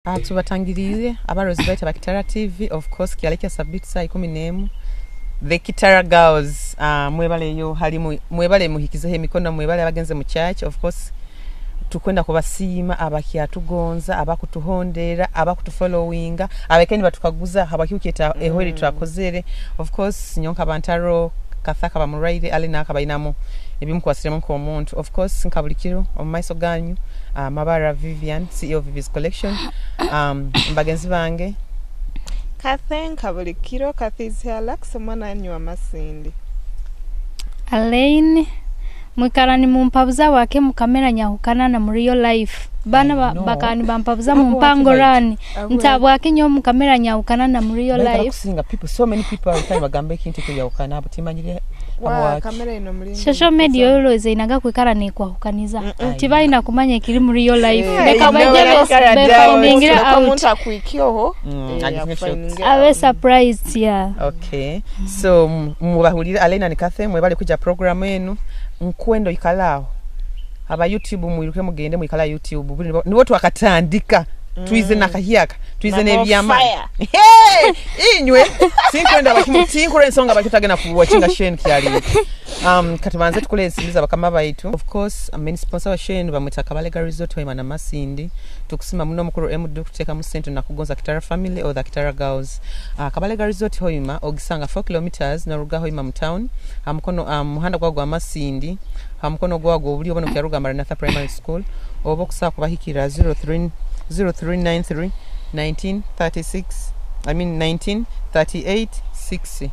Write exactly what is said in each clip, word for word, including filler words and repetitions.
Ah, tubatangiriire abarozi baitu aba Kitara T V, of course, kyali kya Sabbiiti saaha ikumi n'emu. The Kitara Girls, ah, mwebaleyo halimu, mwebale muhikizeho emikono, mwebale abagenze mu church, of course. Tukwenda kubasiima abakyatugonza, abakutuhondera, abakutufollowinga, abakaine batukaguza habwaki okyeta ehweri twakozere. Of course, nyowe nkaba ntaro Kathaka bamurwaire, ali nawe akaba ainamu ebimukwasiremu nk'omuntu. Of course, nka buli kiro, omu maiso ganyu, ah, Mabara Vivian, C E O Vivi's Collection. Um, bagenzi bange. Kathy, nka buli kiro, Kathy's Hair Lux, omwana wanyu wa Masindi. Alain, mwikara nimumpabuza bwaki mu camera nyahukana na mu real life. Bana ba-, bakaba nibampabuza mu mpango rani. Nti habwaki nyowe mu camera nyahukana na mu real life. Kusinga people, so many people are trying bagamba ekintu ekyo yahukana, abo timanyire habwaki. Social media always einaga kwikara nekwahukaniza. Tibaina kumanya ekiri mu real life. Eh, leka mwegere befindingire out. Omuntu akwikyeho, mm, eh, agize abe surprised, yeah. Okay. So, m-, mubahulire Alaina ni Cathy, mwebale kuja program enu. Nkwenda oikale aho. Aba YouTube mwiruke mugende mwikale ha YouTube. Buli nibo, nibo twakatandika. Twize n'akahyaka. Twize n'ebyama. Hey! Inywe, tinkwenda bakimu-, tinkurora ensonga baki tagenda kuwachinga Shane kyali. Um, katubanze tukole ensimbi za bakama baitu. Of course, main sponsor wa Shane bamwita Kabalega Resort Hoima na Masindi. Tukusima muno mukuru M D kutekamu sente na kugonza Kitara family or the Kitara girls. Ah, Kabalega Resort Hoima ogisanga four kilometers noruga Hoima mu town. Ha mukono, ah, muhanda gwa, gwa Masindi. Ha mukono gwa, gwa obulyo oba nokyaruga Maranatha Primary School. Oba okusa kubahikira zero three, zero three nine three, nineteen thirty-six, I mean, nineteen thirty-eight sixty.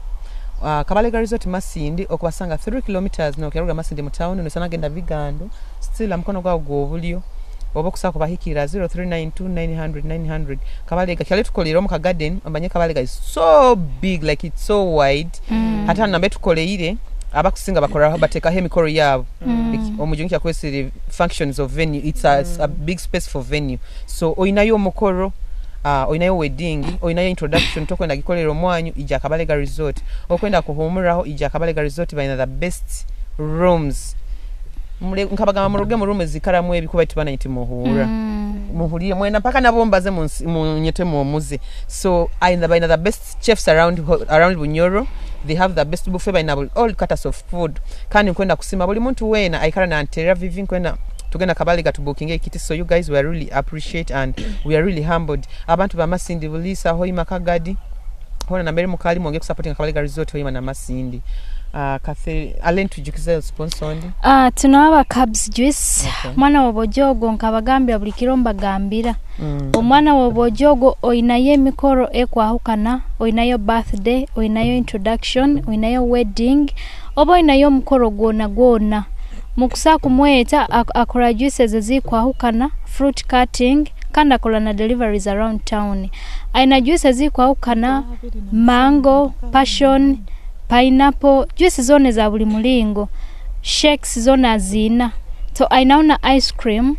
Ah, Kabalega Resort Masindi, okubasanga three kilometers, nokyaruga Masindi mu town, nosana genda Bigando, still ha mukono gwawe gw'obulyo. Oba okusa kubahikira zero three nine two nine hundred nine hundred. Kabalega, kyali tukoleire omu ka garden, omanye Kabalega is so big, like, it's so wide. Hati hanu nambere tukoleire, abakusinga bakoraho, batekaho emikoro yabo. Eki-, omujungu kyakwesire functions of venue. It's a, a big space for venue. So, oinayo omukoro, ah, oinayo wedding, oinayo introduction, tokwenda gikolera omwanyu, ija Kabalega Resort. Okwenda kuhumuraho, ija Kabalega Resort, baina the best rooms. Mule-, nkabagamba muruge mu room ezikaramu ebi, kuba tibana nti muhura. Muhurire mwena, mpaka nabo mbaze munsi-, munyete muwumuze. So, baina, baina the best chefs around ho-, around Bunyoro. They have the best buffet, baina buli, all cuts of food. Kandi nkwenda kusima buli muntu wena aikara nanterera Vivi, nkwenda tugenda Kabalega tubukinge ekiti. So you guys, we are really appreciate and we are really humbled. Abantu ba Masindi, Buliisa, Hoima, Kagadi, hona nambere mukali, mwongere kusupportinga Kabalega Resort, Hoima na Masindi. Ah, Cathy, Alain, tujukize sponsor ondi. Ah, tuno aba Cubs Juice. Okay. Mwana wa Bojogo, nkabagambira buli kiro mbagambira. Omwana w'obwojo ogu oinayo emikoro ekwahukana, oinayo birthday, oinayo introduction, oinayo wedding, oba oinayo omukoro gwona gwona. Mukusa kumweta, ak-, akora juices ezikwahukana, fruit cutting, kandi akora na deliveries around town. Aina juice ezikwahukana, mango, passion, pineapple, juice zoona eza buli mulingo, shakes zoona aziina. So, ainaho na ice cream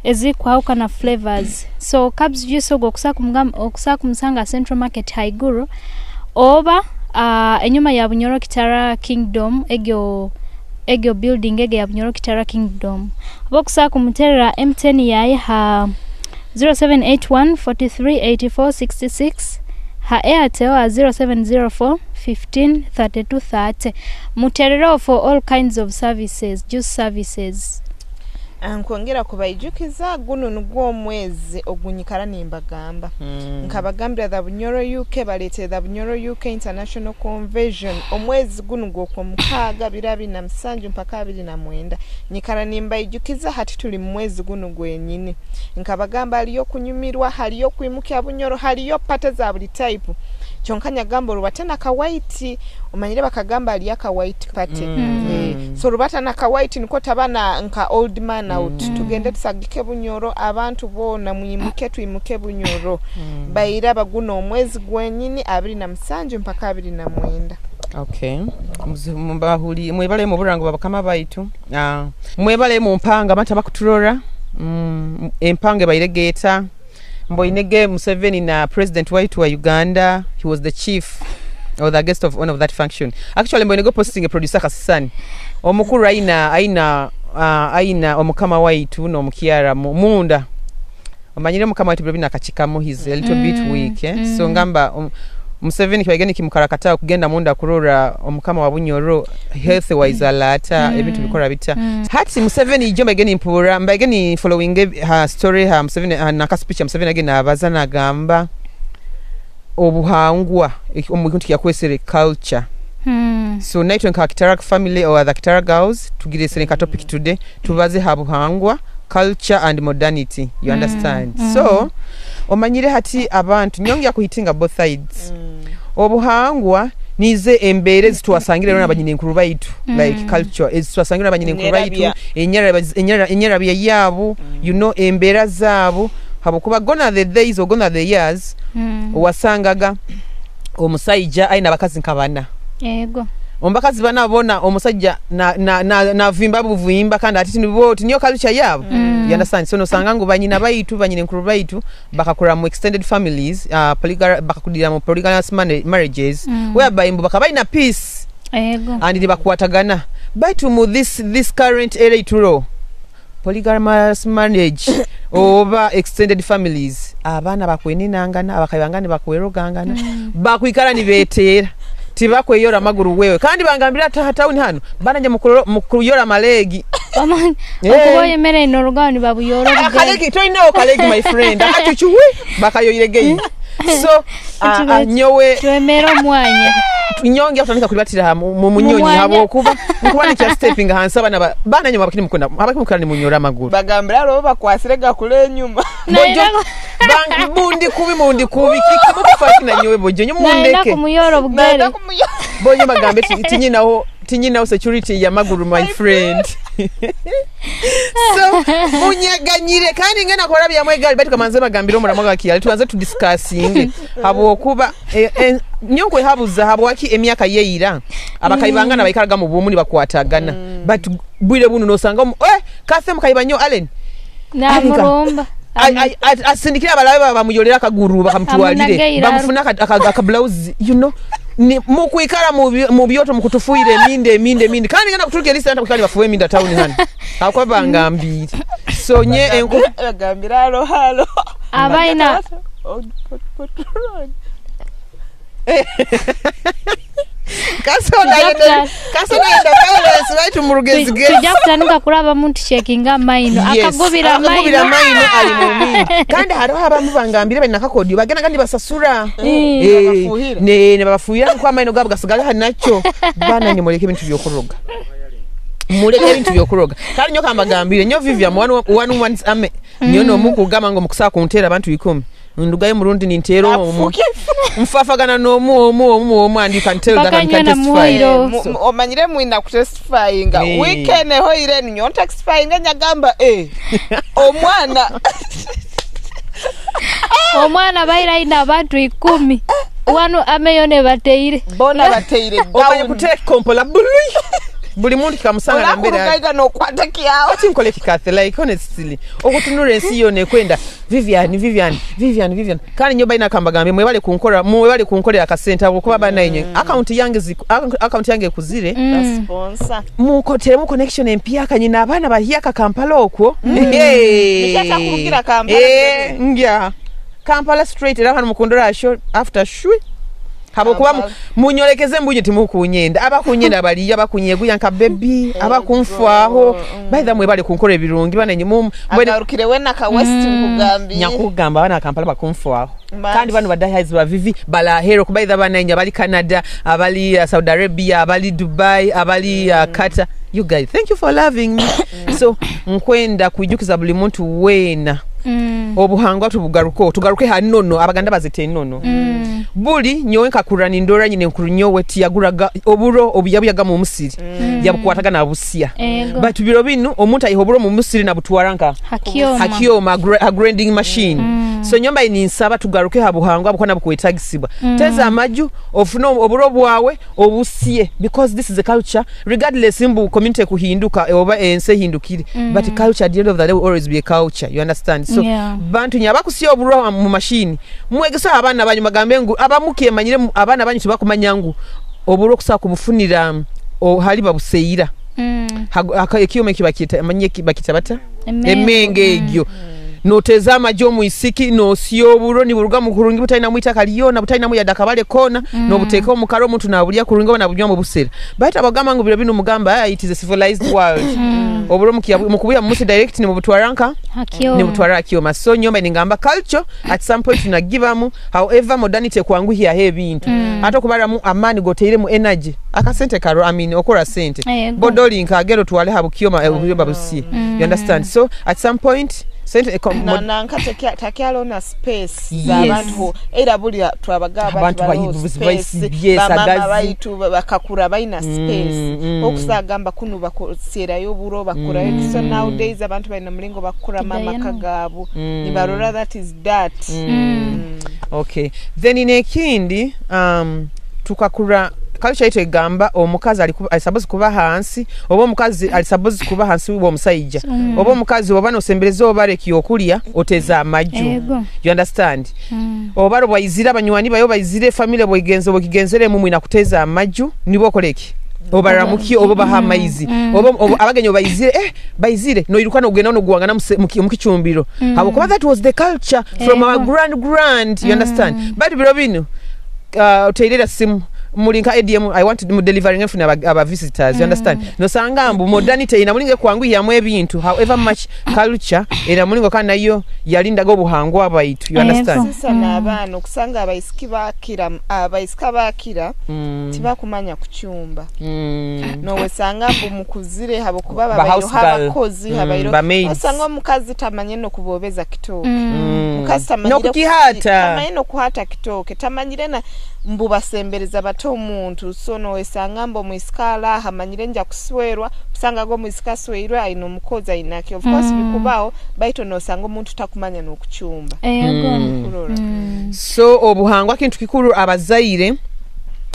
ezikwahukana flavors. So, Cubs juice ogu okusa kumugam-, okusa kumusanga Central Market haiguru, oba, ah, enyuma ya Bunyoro Kitara Kingdom, egyo, egyo building egyo ya Bunyoro Kitara Kingdom. Oba okusa kumuterera M T N yaye ha zero seven eight one, four three, eight four six six, ha Airtel ha zero seven zero four, fifteen, thirty-two, thirty. Muterereho for all kinds of services, juice services. Ah, nkwongera kubaijukiza, gunu nugwo omwezi ogunyikara nimbagamba. Nkabagambira The Bunyoro U K, baletere The Bunyoro U K International Convention. Omwezi gunu gw'okwomukaaga, biro abiri na musanju mpaka abiri na mwenda. Nyikara nimbaijukiza, hati tuli mu mwezi gunu gwenyini. Nkabagamba, haliyo kunyumirwa, haliyo kwimukya Bunyoro, haliyo party za buli type. Kyonka nyagamba, orubate na ka white, omanyire bakagamba haliyo aka white party. Eh, so orubata na ka white nukwo tabana nka old man out. Tugende tusagike Bunyoro, abantu boona mwimuke, twimuke Bunyoro. Baira baguna omwezi gwenyini, abiri na musanju mpaka abiri na mwenda. Okay. Muzi-, mubahuli-, mwebale mu burango bwa bakama baitu. Ah, mwebale mu mpanga, abantu abakuturora. Mm, empanga ebaire geta. Mboinege Museveni na president waitu wa Uganda, he was the chief or the guest of honor of that function. Actually, mboinege posting producer Kasisani. Omukuru aina, aina, ah, aina omukama waitu n'omukyara mu-, munda. Omanyire mukama waitu biro binu akacikamu, he's a little bit weak, eh? So ngamba, um, Museveni kibaige nikimukarakata kugenda munda kurora omukama wa Bunyoro, health wise alata, ebintu bikora bita. Hati Museveni ijo mbaige nimpura, mbaige ni following ha story ha Museveni, ha naka speech ya Museveni age nabaza nagamba obuhangwa, eki-, omu kintu kyakwesere culture. So naitwe nka Kitara family or the Kitara girls, tugiresere nka topic today, tubaze ha buhangwa, culture and modernity. You understand? So, omanyire hati abantu, nyongya kuhitinga both sides. Obuhangwa, nize embeera ezitwasangire na banyinenkuru baitu, like culture, ezitwasangire na banyinenkuru baitu, enyera-, enyera-, enyerabya yabu, you know, embeera zabu, habwokuba gone are the days or gone are the years, wasangaga omusaija aina abakazi nka bana. Ego. Omu bakazi bana bona, omusaija na, na, na, navimba buvimba, kandi ati nibo, ti niyo culture yabo. You understand? So, nosanga ngu banyina baitu, banyinenkuru baitu, bakakura mu extended families, uh, polygar-, bakakudira mu polygamous marri-, marriages, whereby mbu bakaba baina peace. Ego. And nibakwatagana. Baitu mu this, this current era ituro, polygamous marriage oba extended families, abaana bakweninangana, abakaibangana nibakwerogangana, bakwikara nibeteera, tibakweyora amaguru wewe. Kandi bangambira ati, "Ha town hanu, bana nje mukuro-, mukuyora amalegi." Oman-, okuba oyemere n'orugaho nibabuyora obugere. Akalegi, toineho kalegi, my friend. Akacucu, wi, bakayoire gei. So, ah, ah, nyowe twemere omwanya. Nyongya kutandika kulibatira ha mu, mu, mu nyonyi, habwokuba nkuba nikya stepping hansi abana ba, bana nyuma bakiri mukunda, abakiri mukunda nimunyora amaguru. Bagambira abo bakwasire gakule enyuma. Bojo, bang-, bundi kubi, bundi kubi, kiki mukufa kina nyowe bojo, nyo mundeke. Kumuyora obugere. Bojo bagambe ti-, tinyinaho, tinyinaho security ya maguru, my friend. So, munyeganyire, kandi ngenda kora bya mwegali, baitu kamanze bagambire omuramu gwa kiyali, tubanze tudiscussinge. Habwokuba, eh, eh, nyowe nkwehabuza, habwaki emyaka yeira, abakaibangana baikaraga mu bumu nibakwatagana. But bwire bunu nosanga omu, eh, Kathy mukaiba nyo Allen. Namurumba. Ai, ai, ai, asindikire abalabe ba-, bamuyolera akaguru, bakamutwalire. Amunage iraro. Bamufuna aka, aka, aka blouse, you know. Ni, mukwikara mu bi-, mu byoto mukutufuire emindi, emindi, emindi. Kandi ngenda kuturuka eri sente kuturuka nibafuwa emindi town hanu. Hakuba bangambire. So, nye enku- Bagambira halo, halo. Abaina. Pot, pot, pot, pot. Kasona yenda, kasona yenda violence, baitu mu rugezi gezi. Tujja kutandika kuraba muntu checkinga amaino. Yes. Akagubira amaino. Akagubira amaino ali mu mino. Kandi haroho abamu bangambire bali na kakodyo, bagenda kandi basasura. Eh. Eh, babafuhira. Ne, ne babafuhira nko amaino gabo gasigale ha nakyo. Bana, nyo muleke ebintu byokuroga. Muleke ebintu byokuroga. Kandi nyo kambagambire, nyo Vivian, one, one, one, ame. Nyo no mukugamba ngo mukusa kuntera abantu ikumi. Ndugayo murundi nintera omu. Nfafagana n'omu, omu, omu, omu, and you can tell that I can testify. Bakanywa na muhoiro. Eh, mu-, mu-, omanyire mwina kutestifyinga. Eh. Weekend ehoire enu, nyo ntestifyinga nyagamba, eh. Omwana. Omwana baira aina abantu ikumi. Wanu ameyo ne bateire. Bona bateire. Omanye down. Kuteka kompola buli. Buli muntu kikamusanga na mbere. Onakurugaga nokwata kyawe. Ati nkole ki Kathy, like, honestly. Okutunura ensi yona ekwenda. Vivian, Vivian, Vivian, Vivian. Kandi nyo baina kambagambe, mwebale kunkora, mwebale kunkorera akasente, habwokuba bana inywe. Account yange ziku-, account, account yange ekuzire. Sponsor. Mukoteremu connection empyaka, nyina abaana bahyaka Kampala okwo. Hey. Nikyo kyakurugira Kampala. Eh, ngya. Kampala straight, era hanu mukundora show, after show. Habwokuba mu-, munyolekeze mbu nyowe timukunyenda. Abakunyenda baliyo, abakunyeguya nka baby, abakunfaaho. By the way, mwebale kunkora ebirungi, bana inywe mu-, mbwenu agarukire wena ka West nkugambire. Nyakugamba, abana ba Kampala bakunfaaho. Kandi banu badaha is ba Vivi, bali aheeru, kuba either bana inywe abali Canada, abali, uh, Saudi Arabia, abali Dubai, abali, uh, Qatar. You guys, thank you for loving me. So, nkwenda kwijukiza buli muntu wena. Obuhangwa tubugarukeho, tugaruke ha nono, Abaganda bazita enono. Buli nyowe nkakurra nindora nyine nkuru nyowe tiyaguraga oburo obuyabuyaga mu musiri. Yabukwataga nabusya. Ego. But biro binu omuntu ayiha oburo mu musiri nabutwara nka ha kyoma. Ha kyoma, ha gra-, ha grinding machine. So nyowe mbaire ninsaba tugaruke ha buhangwa habwokuba nabukwetagisibwa. Teza amaju, ofune oburo bwawe, obusye, because this is a culture, regardless mbu community kuhinduka, eh, oba ensi ehindukire, but culture at the end of the day will always be a culture, you understand? So, bantu nyabakusya oburo mu machine, mwegeseho abaana banyu, mugambe ngu, abamu kyemanyire mu, abaana banyu tibakumanya ngu oburo kusa kubufunira, o, hali babuseira. Hagu-, aka-, ekyoma eki bakyeta, manyire ki-, bakyeta bata? Emengo. Emengo egyo. Noteeza amaju omwisiki, nosya oburo, niburugamu kurungi, butainamu itaka lyona, butainamu yadde akabale koona, nobuteeka omu karo, omuntu nabulya kurungi, oba nabunywamu busera. Baitu abagamba ngu biro binu mugamba, "Ah, it is a civilized world." Oburo mukiya-, mukubuya mu musi direct, nimubutwara nka? Ha kyoma. Nimubutwara ha kyoma. So, nyomba ningamba culture, at some point tunagibamu, however, modernity ekwanguhyaho ebintu. Ate okubaramu amaani goteiremu energy. Akasente karo, I mean, okora sente. Ego. Bodoli nka gero twale ha bukyoma, eh, obukyoma busiye. You understand? So, at some point, sente, eh, com-, na, mod- na nka tekya-, takyalo na space. Yes. Z'abantu ho. Era buli twabaga abantu abantu bali bayi-, space, yes, bamaama agazi. Baitu ba-, bakakura baina space. Mm, mm. Okusagamba kunu bakoserayo oburo, bakurayo. So nowadays abantu baina mulingo bakuramu amaka gaabo. Nibarora that is that. Mm. Okay. Then n'ekindi, um, tukakura, culture yaitu egamba omukazi ali ku-, ali supposed kuba hansi, oba omukazi ali supposed kuba hansi w'omusaija. Oba omukazi oba nosembereza obara ekyokulya, oteza amaju. Ego. You understand? Obara bwaizire, abanywani bayo baizire, family bwegenze, bwekigenzeremu, mwina kuteza amaju, nibo okole ki? Obaramukye, oba obaha amaizi. Oba, oba abagenyi baizire, eh, baizire, noiruka nogenda nogwangana mu se-, mu ki-, mu kicumbiro. Habwokuba that was the culture from our grand, grand, you understand? But biro binu, uh, oteirera simu, muli nka A D M, I want mu delivering enfuna aba, aba visitors, you understand? Nosanga mbu modernity ina mulingo ekwanguhyamu ebintu, however much culture, ina mulingo kandi nayo yalindaga obuhangwa bwaitu, you understand? Sisa n'abaana, okusanga abaisiki bakira, abaisiki abakira, tibakumanya kucumba. Nowesanga mbu mukuzire, habwokuba babaireho abakozi, babaireho, ba maids. Osanga omukazi tamanyire n'okubobeza kitooke. Mukazi tamanyire n'okukihata. Tamanyire n'okuhata kitooke. Tamanyire na, mbu basembereza bata omuntu. So, nowesanga mbu omwisiki ali aho, amanyire ngya kuswerwa, kusanga go omwisiki asweirwe, aine omukozi, aine ki. Of course, bikubaho, baitu nosanga omuntu takumanya n'okucumba. Ego. Kurora. So, obuhangwa kintu kikuru, abazaire,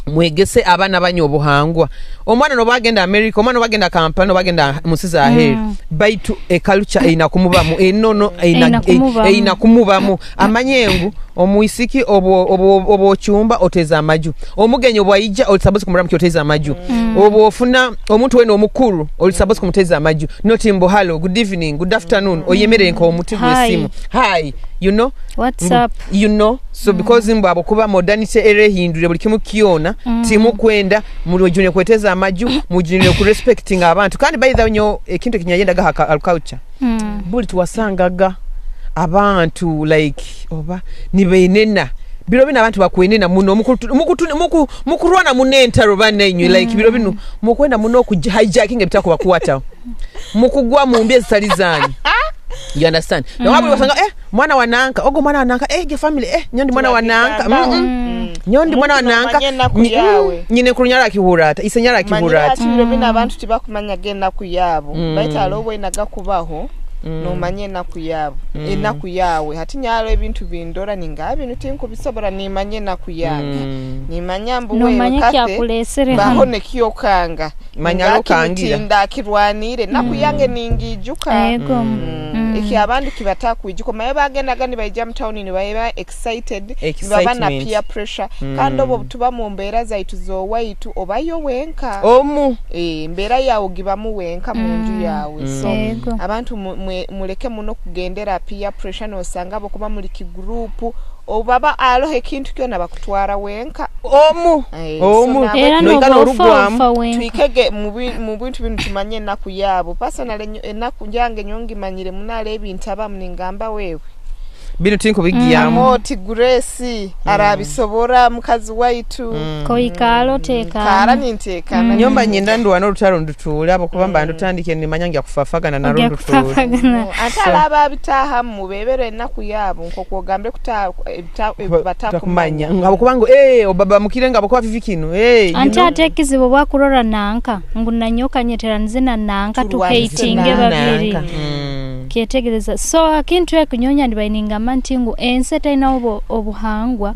mwegese abaana banyu obuhangwa. Omwana noba agenda America, omwana noba agenda Kampala, noba agenda mu nsi za heeru. Baitu e culture eina kumubamu, enono eina, eina kumubamu. Eina kumubamu. Amanye ngu, omwisiki obu, obu, obu ocumba, oteza amaju. Omugenyi obu aija, oli supposed kumuramukya oteza amaju. Obu ofuna omuntu wena omukuru, oli supposed kumuteza amaju. Not mbu, "Hello, good evening, good afternoon," oyemerere nk'omuti gw'esimu. Hi. Hi, you know? What's up? You know? So, because mbu habwokuba modernity era ehindure buli kimu kyona, timukwenda, mujunire kweteza amaju, mujunire ku respecting abantu. Kandi by the way, nyo, ekintu ekinyayendaga ha ka-, culture. Buli twasangaga abantu, like, oba nibenena. Biro binu abantu bakwenena muno. Mukutu-, mukutu-, muku-, mukurwana muno entaro bana inywe. Like, biro binu mukwenda muno okuji-, hijacking ebitakubakwataho. Mukugwa mu mbi ezitali zanyu. You understand? Na wabuli wasanga, "Eh, mwana wa nanka, ogo mwana wa nanka, eh, ge family, eh, nyondi mwana wa nanka." Nyondi mwana wa nanka. Manye enaku yawe. Nyine nkuru nyara akihura ata, ise nyara akihura ati. Manyira ati biro binu abantu tibakumanyaga enaku yabo. Baitu haroho obwinaga kubaho, nomanya enaku yabo. Enaku yawe. Hati nyaro ebintu bindora ninga binu tinkubisobora, nimanya enaku yange. Nimanya mbu wewe kate, baho nekyokanga. Manya ngaki okangira. Muti ndakirwanire, enaku yange ningijuka. Ego. Eki abandi kibatakwijuka. Omaye bagendaga nibaija mu town nibaba excited, nibaba na peer pressure. Kandi obu tuba mu mbeera zaitu z'owaitu, obayo wenka. Omu. Eh, embeera yawe ogibamu wenka mu nju yawe. So, abantu mu-, mwe-, muleke muno kugendera peer pressure, nosanga abo kuba muli ki group, obu baba haroho ekintu kyona bakutwara wenka. Omu. Eh, omu. So nabo era noikara noba ofa, ofa wenka. Twikege mu bi-, mu bintu binu tumanye enaku yabo. Personally, nyo-, enaku yange nyowe ngimanyire muno, haroho ebintu abamu ningamba wewe. Binu tinkubigiyamu. Amo oti Grace, arabisobora mukazi waitu. Koikara otekana. Kara nintekana. Nyomba nyenda ndwana orutaro ndutuule, habwokuba mba ndutandikire nimanya ngya kufafagana narwo ndutuule. Ate so, araba abitahamu, bebere enaku yabo, nkoku ogambe kuta-, ebita-, batakumanya. Habwokuba ngu, eh, obaba mukire ngu habwokuba vivi kinu, eh, you know. Anti ate ekizibu obwakurora nanka, ngu nanyowe kanyeteranize na nanka, tuhatinge babiri. Kyetegereza. So, ekintu eki nyowe nyandibaire ningamba nti ngu ensi etainaho obu-, obuhangwa,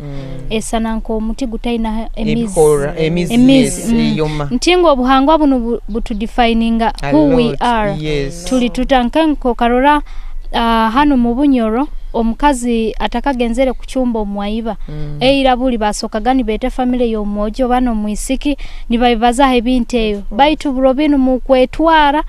esana nk'omuti gutaina emizi. Ebikora, emizi, emizi, yes, eyoma. Nti ngu obuhangwa bunu bu-, butudefininga who we are. A lot, yes. Tuli tuta, nka-, nkokarora, ah, hanu mu Bunyoro, Omukazi atakagenzere kucumba omwaiba. Mm. Eira buli basokaga nibeeta family y'omwojo, banu omwisiki, nibabibazaho ebintu ebyo. Baitu buro binu mukwetwara,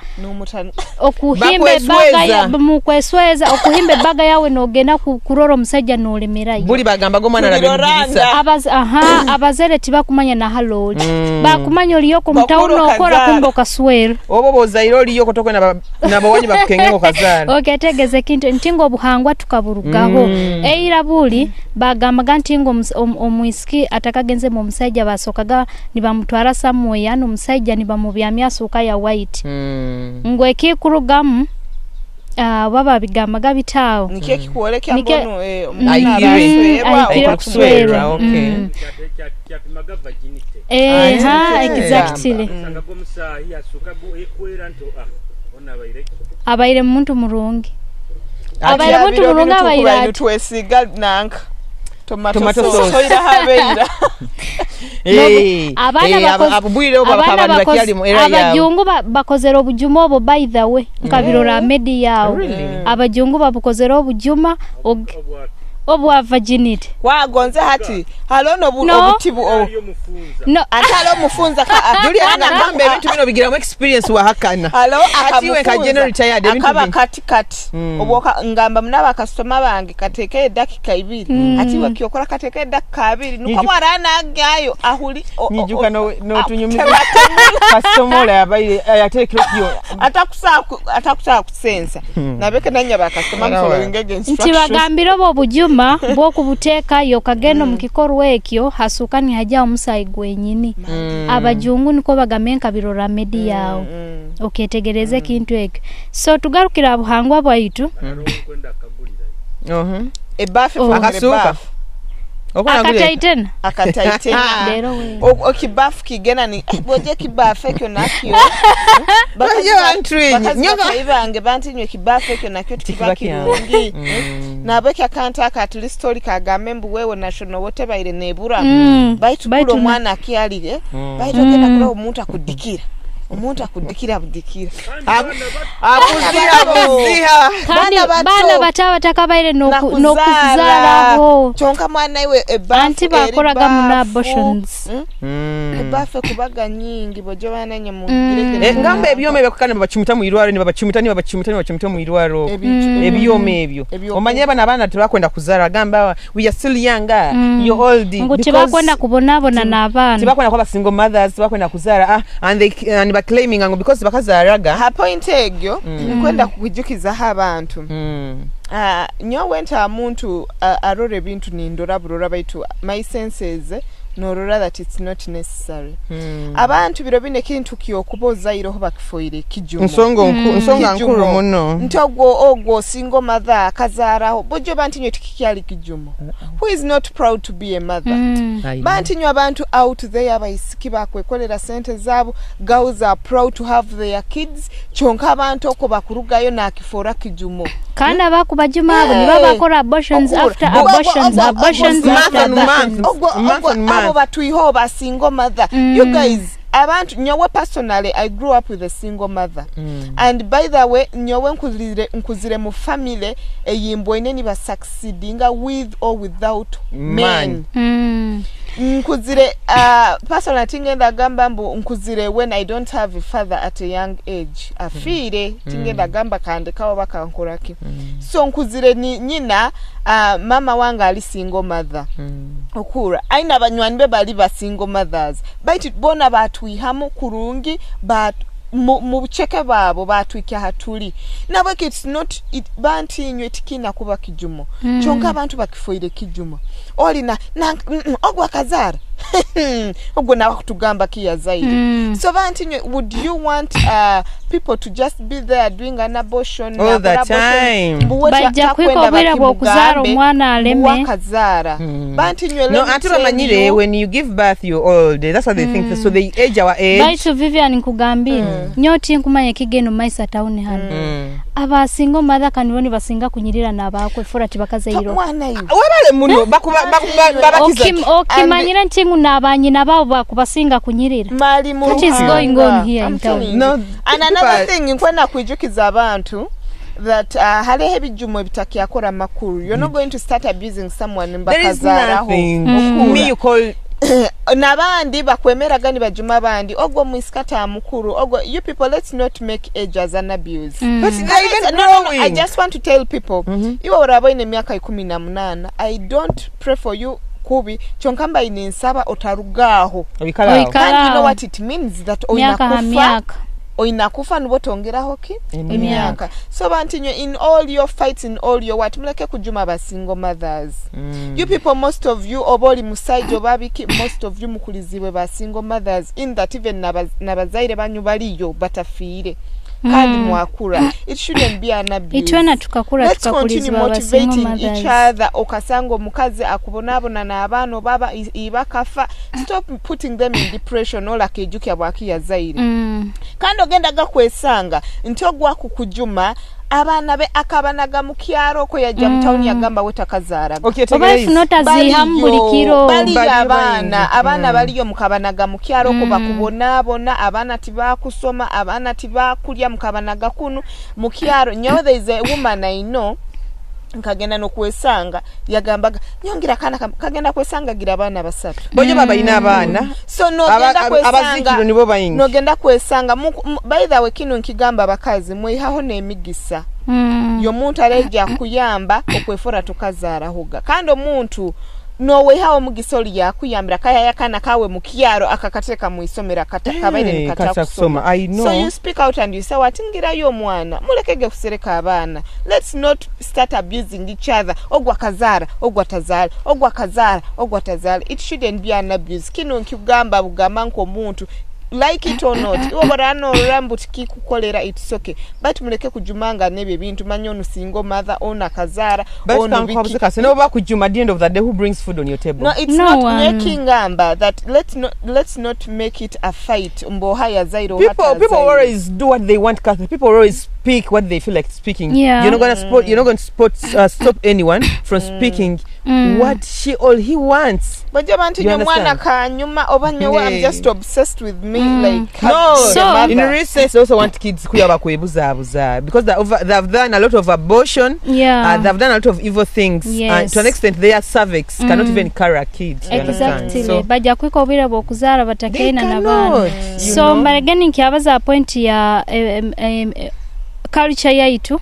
okuhimba ebaga ya-, mukwesweza, okuhimba ebaga yawe nogenda ku-, kurora omusaija nolemerayo. Buli bagambaga omwana arabirugiriza. Abaz-, aha, abazere tibakumanya na hali oli. Mm. Bakumanya oliyo ku mutauni okora, kumbe okaswera. Obo bozaire oliyo kotokwenda ba-, Nabo wanyu bakukenge ngu okazaara. Okay, tegeza ekintu, nti ngu obuhangwa tukaburugaho. Mm. Eira buli, bagambaga nti ngu omus-, om-, omwisiki atakagenzemu omusaija, basokaga nibamutwara somewhere, n'omusaija nibamubyamya ha suuka ya white. Mm. Ngu ekikurugamu, ah, baba bigambaga bitaho. Nikyo ekikwoleka ngu onu, eh, omuntu aikire, mm, aikire kuswerwa, kuswerwa. Okay. Mm. Eh, ha, exactly. Abaire muntu murungi. Abaire muntu murungi, abaire ati, nitwesiga nanka tomato sauce. Tomato sauce. Oira habeera. Eh, abaana eh, aba-, bakoze, obwire obu abaana bakaba bakoze, nibakyali mu era yabo. Abajungu ba-, bakozere obujuma obu, by the way. Nkabirora ha media aho. Really? Abajungu babukozere obujuma, og-, obwa virginity. Wagonze hati, haliho n'obu-, no. Obutibu obu-, no. Ate haliho omufunza ka-, a-, Juliet, nagamba ebintu bino bigiramu experience wahakana. Hati iwe nka General Retired, ebintu akaba bino. Kati kati. Mm. Obwoka-, ngamba muna bakasitoma bange, katekeyo edakika ibiri. Mm. Hati iwe kyokora katekeyo edakika abiri. Nukwo niju-, bw'araba nagyayo, ahuli-, o-, o-, nyijuka o-, no-, a-, notunyumiza. Kasitoma ole yabaire, eh, yaterekire kyo. Atakusa ku-, atakusa kusensa. Hmm. Nabeke nanye bakasitoma mufollowinge instructions. Nti bagambire obwo obujuma bw'okubutekayo, okagenda omu kikorwa ekyo, hasuuka nihajyaho omusaayi gwenyini. Mm. Abajungu nukwo bagamba nkabirora media aho. Mm, mm. Oketegereza ekintu ekyo. So, tugarukire ha buhangwa bwaitu. Oho. Ebafu, oh. Akasuuka. Ebafu. Okora nguli. Akataitena. Akataitena. Leero we. O-, o-, kibafu kigena ni, eh, bwoje kibafu ekyo nakyo. Bakazi ba-, bakazi batayi bange, bantu inywe kibafu ekyo nakyo tikiba kirungi. Mm. Nabweki akantu aka at least oli kagambe mbu wewe national water baire nebura. Mm. Baitu kuli omwana akyalire, mm, baitu ogenda kurora omuntu akudikira. Omuntu akudikira budikira. Ak-, akuziha buziha. Kandi baana bato, baana bato abatakabaire n'oku-, n'okuzaaraho. Kyonka mwana iwe, ebafu eri bafu. Anti bakoraga mu abortions. Mm? Mm. Ebafu ekubaga nyingi, bojo baana nyamugire. Eh, ngamba ebyoma ebyo kukana babacumita mu irwarro, nibabacumita, nibabacumita, nibabacumita mu irwarro. Ebyoma ebyo. Omanye bano abaana tibakwenda kuzaara, gamba, "We are still young, ah, you're old." Ngu tibakwenda kubonabona n'abaana. Tibakwenda kuba single mothers, tibakwenda kuzaara, ah, and they, and ba claiming ngu because bakazaaraga. Ha point egyo, nkwenda kukwijukizaho abantu. Mm. Ah, nyowe nta muntu, ah, arora ebintu nindora burora, baitu my senses, norora that it's not necessary. Mm. Abantu biro binu ekintu ky'okuba ozaireho bakifoire kijumo. Nsonga nku-, nsonga nkuru muno. Nti ogwo, ogwo single mother akazaaraho. Bojo bantu inywe tikikyali kijumo. Who is not proud to be a mother? Mm. Bantu inywe abantu out there abaisiki bakwekolera sente zaabo, girls are proud to have their kids, kyonka abantu okwo bakurugayo nakifoora kijumo. Kandi abakubajuma abo nibo bakora abortions after abortions, abortions after abortions. Month on month. Ogwo, ogwo, abo batwihaho ba single mother. You guys, abantu, nyowe personally, I grew up with a single mother. Mm. And by the way, nyowe nkuzire, nkuzire mu family eyimboine niba succeedinga with or without men. Mm. Nkuzire, ah, personally, tingenda gamba mbu nkuzire when I don't have a father at a young age. Afiire, tingenda gamba kandekaho oba kankora ki. So, nkuzire ni-, nyina, ah, mama wange ali single mother. Okura. Aina abanywani be bali ba single mothers. Baitu boona batwihamu kurungi, bat-, mu, mu buceke bwabo batwikya ha tuli. Nabweki it's not, it, bantu inywe tikiina kuba kijumo. Mm. Kyonka abantu bakifoire kijumo. Oli na, na, mm, mm, ogu akazaara. Ogu nawe akutugamba ki yazaire. Mm. So bantu inywe, would you want, uh, people to just be there doing an abortion, all the time? Mbu we bajja takwenda kuhika obwire bw'okuzaara bakimugambe, omwana aleme. Mbu wakazaara. Mm. Bantu inywe, no, let me ate tell bamanyire, you, when you give birth, you're old. That's what they think. So they age our age. Baitu Vivian, nkugambire, nyowe tinkumanya ekigenda omu maiso ha town hanu. Mm. Abasinga omu madhaka nibo nibasinga kunyirira n'abakwefura tibakazaireho. Mwana iwe. Webale muno, bakuba, bakuba, babakiza. Okim-, okimanyire nti ngu n'abanyina baabo bakubasinga kunyirira? Mali mu ruhanga. What is going on here in town? I'm telling you. No, and another thing, nkwenda kwijukiza abantu, that, uh, haliho ebijumo ebitakyakora makuru. You're not going to start abusing someone. There is mbakazaaraho. Nothing. Mm. Me you call. N'abandi bakwemeraga nibajuma abandi. Ogwo mwisiki ata mukuru. Ogwo, you people, let's not make age as an abuse. Mm. But they're even growing. No, no, no, I just want to tell people. Mm-hmm. Iwe oraba oine emyaka ikumi na munaana, I don't pray for you kubi. Kyonka mbaire ninsaba otaruga aho. Oikale aho. Oikale aho. Kandi you know what it means that oina kufa. Myaka ha myaka. Oina kufa nubwo tongeraho ki? Emyaka. Emyaka. So bantu inywe, in all your fights, in all your what, muleke kujuma ba single mothers. Mm. You people, most of you, oba oli musaija oba biki, most of you mukuliziibwe ba single mothers, in that even naba-, nabazaire banyu baliyo batafiire. Kandi mm, mwakura. It shouldn't be an abuse. Itwena tukakura, let's continue tukakurizibwa ba single mothers. Motivating each other. Okasanga omukazi akubonabona n'abaana oba aba-, i-, iba akafa. Stop putting them in depression, ola akejukya bwaki yazaire. Mm. Kandi ogendaga kwesanga nti ogu akukujuma, abaana be akabanaga mu kyaro, oku yagya mu town yagamba we takazaaraga. Oba if not, aziihamu buli kiro. Baliyo, baliyo abaana, baingi. Abaana baliyo mukabanaga mu kyaro, oku bakubonabona, abaana tibakusoma, abaana tibakulya, mukabanaga kunu mu kyaro. Nyowe, there is a woman I know, nkagenda n'okwesanga, yagambaga, "Nyongira akaana kamu," kagenda kwesanga agira abaana basatu. Bojo baba baine abaana. So, nogenda aba-, aba-, kwesanga, abazikirwe nibo baingi. Nogenda kwesanga, mu-, mu-, by the way, kinu nkigamba abakazi, mwehaho n'emigisa. Mm. Y'omuntu areija kuyamba okwefora tokazaarahoga. Kandi omuntu, nowehaho omugisa oli yakuyambira, akayayo akaana kawe mu kyaro, akakateeka mu isomero, akata-, kabaire nikatakusoma. Eh, katakusoma. I know. So you speak out and you say what? "Ngirayo omwana." Mulekege kusereka abaana. Let's not start abusing each other. Ogu akazaara, ogu atazaara, ogu akazaara, ogu atazaara. It shouldn't be an abuse. Kinu nkigamba bugamba nk'omuntu. Like it or not. Iwe bw'oraaba noorora mbu tikikukolera, it's okay. But muleke kujumangana ebyo ebintu. Manya onu single mother, onu akazaara, onu biki. But kankuhabuze kasi, n'obu bakujuma, at the end of the day, who brings food on your table? No, it's not. No one. Nyowe kingamba that let's not, let's not make it a fight. Mbu oha yazaire, oha tazaire. People, people always do what they want, Cathy. People always speak what they feel like speaking. Yeah. You're not gonna support, you're not going to support, uh, stop anyone from speaking what she or he wants. Bajja bantu, you understand? Nyowe mwana kanyuma, oba nyowe, I'm just obsessed with me, like, no, so, in real sense, they also want kids kuya bakwebuzabuza, because they over, they have done a lot of abortion, yeah, uh, they have done a lot of evil things, uh, yes, to an extent their cervix cannot even carry a kid, you understand? Exactly. So, bajja kuhika obwire bw'okuzaara batakaine n'abaana. They cannot, you know. So, mbarege ninkyabaza ha point ya, em, em, em, culture yaitu.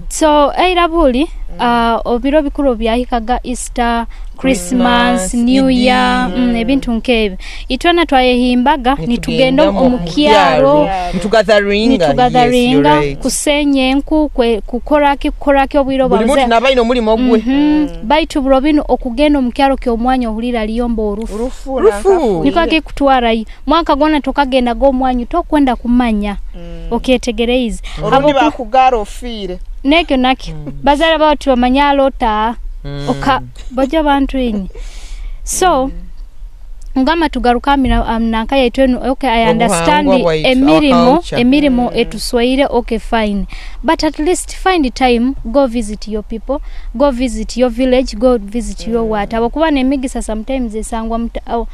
So, eira buli, ah, obiro bikuru obyahikaga, Easter, Christmas, Christmas, New Year, Idi, mm, ebintu nk'ebi. Itwena twayehimbaga, nitugenda omu kyaro, nitugatheringa, yes, you're right, kuseenya enku, kwe-, kukora ki, kukora ki obwire obwa buzaale. Buli muntu naaba aine omulimo gwe. Mhm. Baitu biro binu okugenda omu kyaro ky'omwanyu ohurra aliyomba orufu. Rufu, rufu. Niko akikutwarayo. Mwaka gwona tokagendaga omwanyu, tokwenda kumanya. Okyetegereize. Orundi bakugara ofiire. Nekyo nakyo. Bazaire bawe tibamanya alota. Oka-, bajja bantu inyi. So, ngamba tugaruka amina-, am-, nanka yaitu enu, okay, I understand. Obuhangwa bwaitu, our culture. Emirimo, emirimo etuswaire, okay, fine. But at least find time, go visit your people, go visit your village, go visit your what. Habwokuba n'emigisa sometimes esangwa muta-, o-,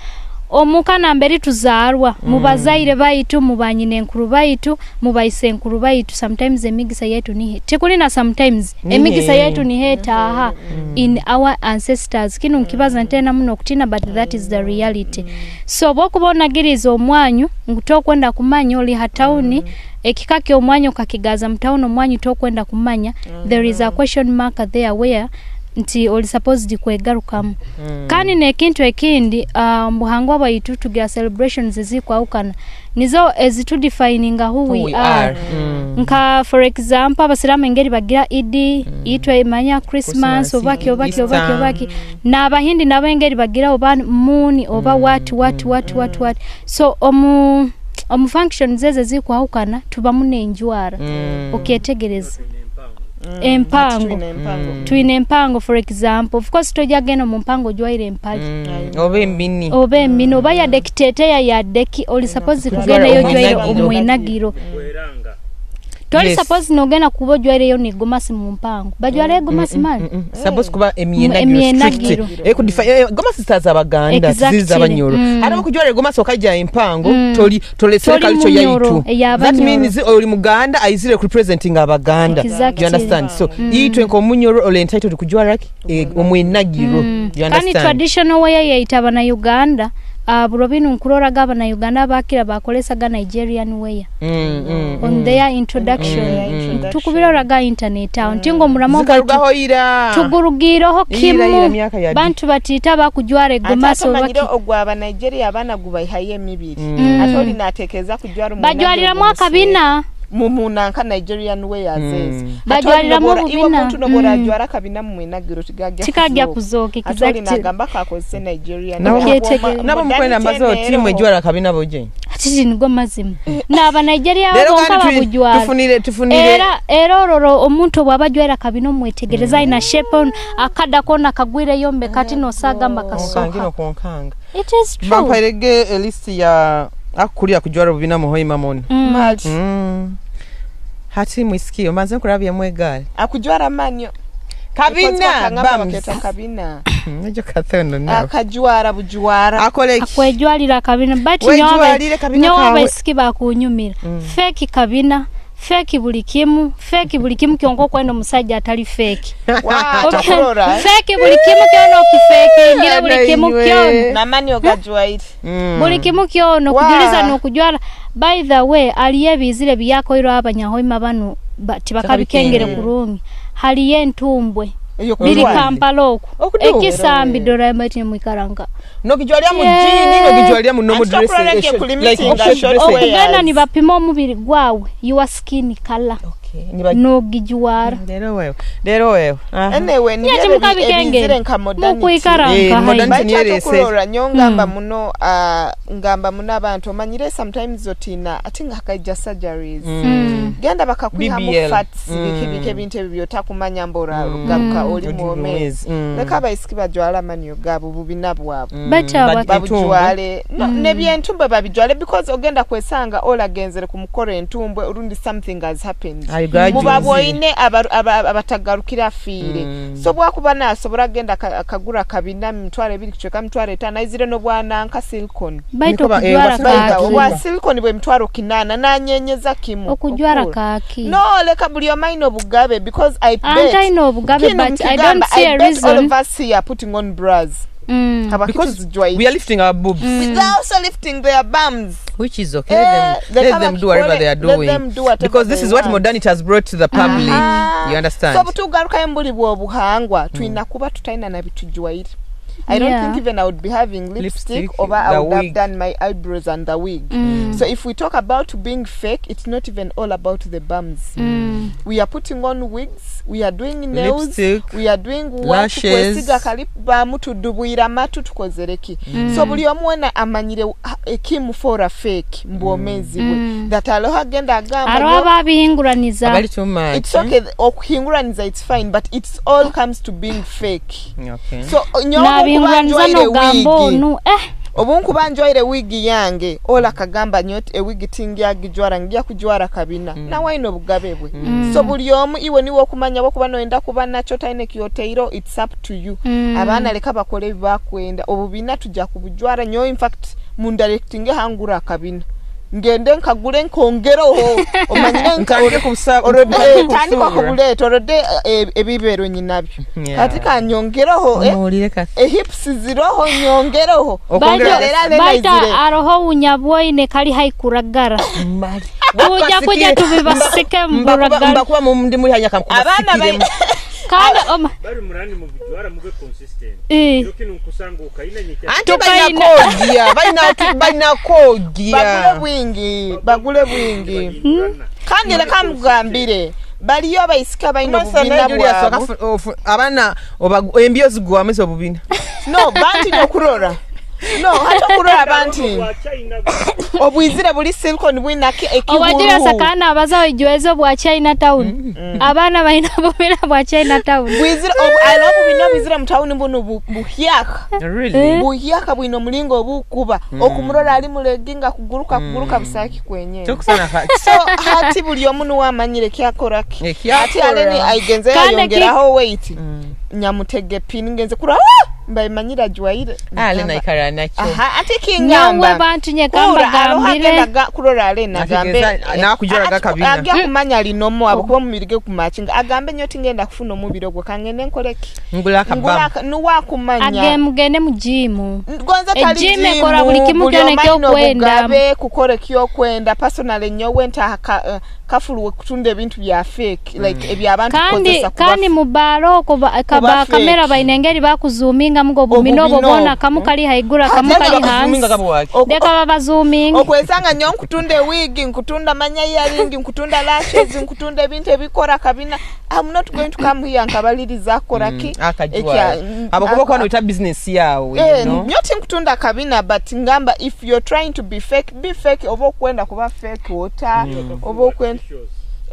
omuka nambere tuzaarwa, mu bazaire baitu, mu banyinenkuru baitu, mu baisenkuru baitu, sometimes emigisa yaitu nihe-, tikuli na sometimes, emigisa yaitu niho etaaha in our ancestors. Kinu nkibaza ntenda muno okutiina, but that is the reality. So, obwokuba onagiriize omwanyu, ngu tokwenda kumanya, oli ha town, ekika ky'omwanyu okakigaza mu town, omwanyu tokwenda kumanya, there is a question mark there where nti oli supposed kwegarukamu. Kandi n'ekintu ekindi, ah, omu buhangwa bwaitu tugira celebrations ezikwahukana. Nizo ezitudefininga who we are. Nka, for example, Abasiraamu engeri bagira Eid, itwe manya Christmas, Christmas, obaki, obaki, obaki, Easter, obaki. N'Abahindi nabo engeri bagira oba moon, oba what, what, what, what, what. So, omu, omu functions ezo ezikwahukana, tubamu n'enjwara. Okyetegereza. Empango. Twine empango. Twine empango, for example. Of course, tojja kugenda omu mpango ojwaire empale. Oba emini. Oba emini, oba yadde kiteteya, yadde ki, oli supposed kugendayo ojwaire omwinagiro. Omwinagiro. Toli Yes. suppose nogenda kuba ojwaireyo ni gomasi mu mpango. Bajwaireyo gomasi mani? Mm, mm. Suppose kuba emyenagiro, emyenagiro. Strict. Eh, kudifa-, eh, gomasi za Baganda, exactly. Ziri z'Abanyoro. Mm. Hati okujwara gomasi okaija empango, Mm. toli, tolesere Toli culture Munyoro, yaitu. Ey'Abanyoro. That means oli Muganda, aizire ku representing Abaganda. Exactly. You understand? So, Mm. itwe nk'Omunyoro, oli entitled kujwara ki? Eh, omwenagiro. Mm. You Kandi understand? Traditional wear yaitu Abanauganda, ah, buro binu nkuroraga Abanauganda abakira bakolesaga Nigerian wear. Mm, mm, On mm. their introduction. Mm, mm. Tukubiroraga internet aho. Nti ngu muramu Zikarugaho ira. Tugurugireho Ira, ira kimu. Myaka ya Bantu batiita bakujwara Ate egomasi ate oba omanyire ki. Ogwa Abanigeria abaana gubaihayo emibiri. Mm. Ate oli natekereza kujwara omwenda Bajwaliramu gwa akabina. Mu, mu nanka Nigerian wears Mm. ezo. Ate Bajwaliramu nobora, iwe obubina. Omuntu nobora Mm. ajwara akabina mu mwenagiro, tigagya Tikagya kuzooka. Kuzooka, Ate oli exactly. nagamba kakozese Nigerian Nabo, wear. Okyetegere. Nabo mukwenda Modern mbazo teneeroho. Timu ejwara akabina boje. Ati kinu nigo mazima. N'Abanigeria Rero bonka kandi twi-, babujwara. Tufunire, tufunire. Era, era orora omuntu obwaba ajwaire akabina omwetegereza, aina shape on, akada koona kagwireyo mbe kati nosaga mba Onkangire kasoka. Onkanga. It is true. Bampairege a list ya akukulira kujwara obubina mu Hoima mona. Mm. Mali. Mm. Hati mwisiki, omaze nkurabya mu egaali. Akujwara manyo. Kabina, Because bakangamba bams. Baketa kabina. Mm, ejo katono nawe. Akajwara bujwara. Akole ki? Akwejwalira kabina. But nyowe aba-, Wejwalire kabina nyowe kawe. Abaisiki bakunyumira. Mm. Fake kabina. Fake buli kimu, fake buli kimu, kyonka okwenda omusaija atali fake. Wa, Okay. Takurora. Fake buli kimu kyona okifekingira, buli Ana kimu inywe. Kyona. Namani ogajwaire. Mm. Buli kimu kyona, Wa. Okujuliza n'okujwara. By the way, aliyo ebizire byakoirwe Abanyahoima banu, ba-, tibakabikengere Tibakabikengere. Kurungi. Haliyo entumbwe. Eyo Biri kujwara. Kampala oku. Okuduha. Ekisambi dora emeti mwikara nka. Nokijwalira mu Yeah. jean, nokijwalira mu normal Ati dress, tokurora eh, nti short, like, okulimitinga official short dress. Okugenda wears. Nibapima omubiri gwawe, your skin color. Okay. Niba- Nogijwara. Lero wewe. Lero wewe. Aha. Anyway, nibyo Nyati ebi-, mukabikenge. Ebizire nka modernity. Mukwikara Eh, nka modernity hayi. Baitu niyo ati erese. Okurora, nyo ngamba Mm. muno, ah, ngamba muno abantu, omanyire sometimes otina, ati nga hakaija surgeries. Mm. Mm. Genda bakakwihamu B B L. Fats, biki, Mm. biki, ebintu ebi byotakumanya mbu orarugaruka Mm. oli Oli mwomezi. Mwomezi, mm. Leka abaisiki bajwale amanyo gaabo, bubina bwabo. Mm. Bati Bad-, abaki- entumbwe. Babujwale. No, Mm. Nebyentumbwe babijwale because ogenda kwesanga olagenzere kumukora entumbwe, orundi something has happened. Ayo gajuzi. Muba boine aba-, aba-, abatagarukire afiire. Mm. So bwakuba nasobora kugenda aka-, akagura akabina mitwaro ebiri kicweka mitwaro etaano, aizire n'obwa nanka silicone. Baitu Niko ba-, eh, okujwara obwa silicone. Kaaki. Obwa silicone bwe mitwaro kinaana, nanyenyeza kimu. Okujwara Okura. Kaaki. No, leka buli omu aine obugabe, because I bet. Ante aine obugabe, kinu but I nkigamba, don't see I a bet all reason. Of us here are putting on bras. Mm. Habwaki Because tuzijwaire? We are lifting our boobs. Mm. We are also lifting their bums. Which is okay. Eh, Let them, let them do whatever they are doing. Let them do whatever they want. Because this is what modernity has brought to the public. Aha. You understand? So, butugarukayo mbuli bw'obuhangwa, Mm. Twina kuba tutaina na bitujwaire. I don't Yeah. think even I would be having lipstick, Lipstick, oba I the would have wig. Done my eyebrows and the wig. Mm. So if we talk about being fake, it's not even all about the bums. Mm. We are putting on wigs, we are doing nails, Lipstick, we are doing what, lashes. Kwesiga ka lip balm, tudubwire amatu, tukozere ki? Mm. So buli omu wena amanyire, ah, ekimu for a fake, mu bwomeezi bwe. Mm. That aloho agenda agamba, Aroho nyo-, ababihinguraniza. Abali too much, It's eh? Okay, okuhinguraniza, it's fine, but it's all comes to being fake. Okay. So, nyowe obu nkuba Nabinguraniza njwaire nogamba wig, onu, eh. Obu nkuba njwaire wig yange, ola akagamba nyowe ewig tingyagijwara, ngya kujwara kabina. Mm. Nawe aine obugabe bwe. Mm. So, buli omu iwe niwe okumanya, bwokuba noyenda kuba nakyo, otaine kyotaireho, it's up to you. Mm. Abaana leka bakole ebi bakwenda. Obubina tugya kubujwara. Nyowe, in fact, mundirectinge hangura akabina. Ngende nkagule nkongereho. Omanyire nka-, Nkange kubusa-, already, nkange eh, tandika kubusura. Kubuleeta, already, eh, ebibero nyinabyo. Yeah. Kati kanyongereho, eh, Omuwulire kati. Eh, hips ziroho, nyongereho. Okongera Baitu, Lero ate baitu naizire. Aroho unyabwoine kali haikuragara. Mali. Tujja kujja tubibasike Mbakuba, mburagara. Mbakuba mu-, ndi muli hanyaka Abaana kubasikiremu. Bai- Kandi oma- Bali murani mubujwara mube consistent. Eh. Kiro kinu nkusanga okaina nyikya. Anti baina Tokaina. Kogya, baina ki-, baina kogya. Bagule bwingi, bagule bwingi. Bagindurana. Kandi leka mugambire, baliyo abaisiki abaine Masa obubina naye Julius bwabo. Wakafu-, ofu-, abaana oba-, embyo zigwamu ezo obubina. No, bantu nyokurora. No, hati okurora abantu. Obwizire buli Silicon bwina ki-, ekihuru. Owagira sakana abaza ojweze obwa China Town. Mm. Abaana baina obubina bwa China Town. Bwizire, obu-, I love bino obwizire mu town bunu bu-, buhyaka. Really? Eh. Buhyaka bwina omulingo obukuba. Mm. Okumurora ali mu legging akuguruka, kuguruka busaki kwenye. Kyokusana ha- So, hati buli omu nuwe amanyire ekyakora ki. Ekyakora. Hati Allen aigenze Kandi ki- yayongeraho weight. Mm. Nyamutege pin ngenze kurora, "Ah! Mbaye manyire ajwaire." Ale naikara nakyo. Aha, ati kingamba. Nyowe bantu nyekamba Ura, aroho gambire. Agenda ga-, kurora Allen agambe. Ategeeza, eh, nakujwara ati, gakabina. Agya kumanya ali nomo, abakuba omubiri ge kumachinga. Agambe nyo tingenda kufuna omubiri ogwo. Kangende nkole ki? Ngula akabamu. Ngula aka-, nuwe akumanya. Age mugende mu gym. Gonza E tali gym gym, ekora buli kimu buli kyona omu aine ekyokwenda. Obugabe, kukora ekyokwenda. Personally, nyowe ntaha ka-, eh, kafulu we kutunda ebintu bya fake, like, eby'abantu Kandi, kukozesa kuba kandi mu baaro okwo ba-, ka-, kuba ba kamera fake. Baine engeri bakuzumingamu obumino obwo Obubino. Bwona, akamu kali haiguru, akamu Hati kali nabo hansi. Oku- Leka babazuminge. Okwesanga nyowe nkutunda wig, nkutunda manya earring, nkutunda lashes, nkutunda ebintu ebikora kabina. I'm not going to come here nkabaliriza akora ki? Akajwara. Ekya- Habwokuba ak- okwenda business yaawe, eh, you know? Nyowe tinkutunda kabina, but ngamba, if you're trying to be fake, be fake. Oba okwenda kuba fake, ota. Oba okwenda,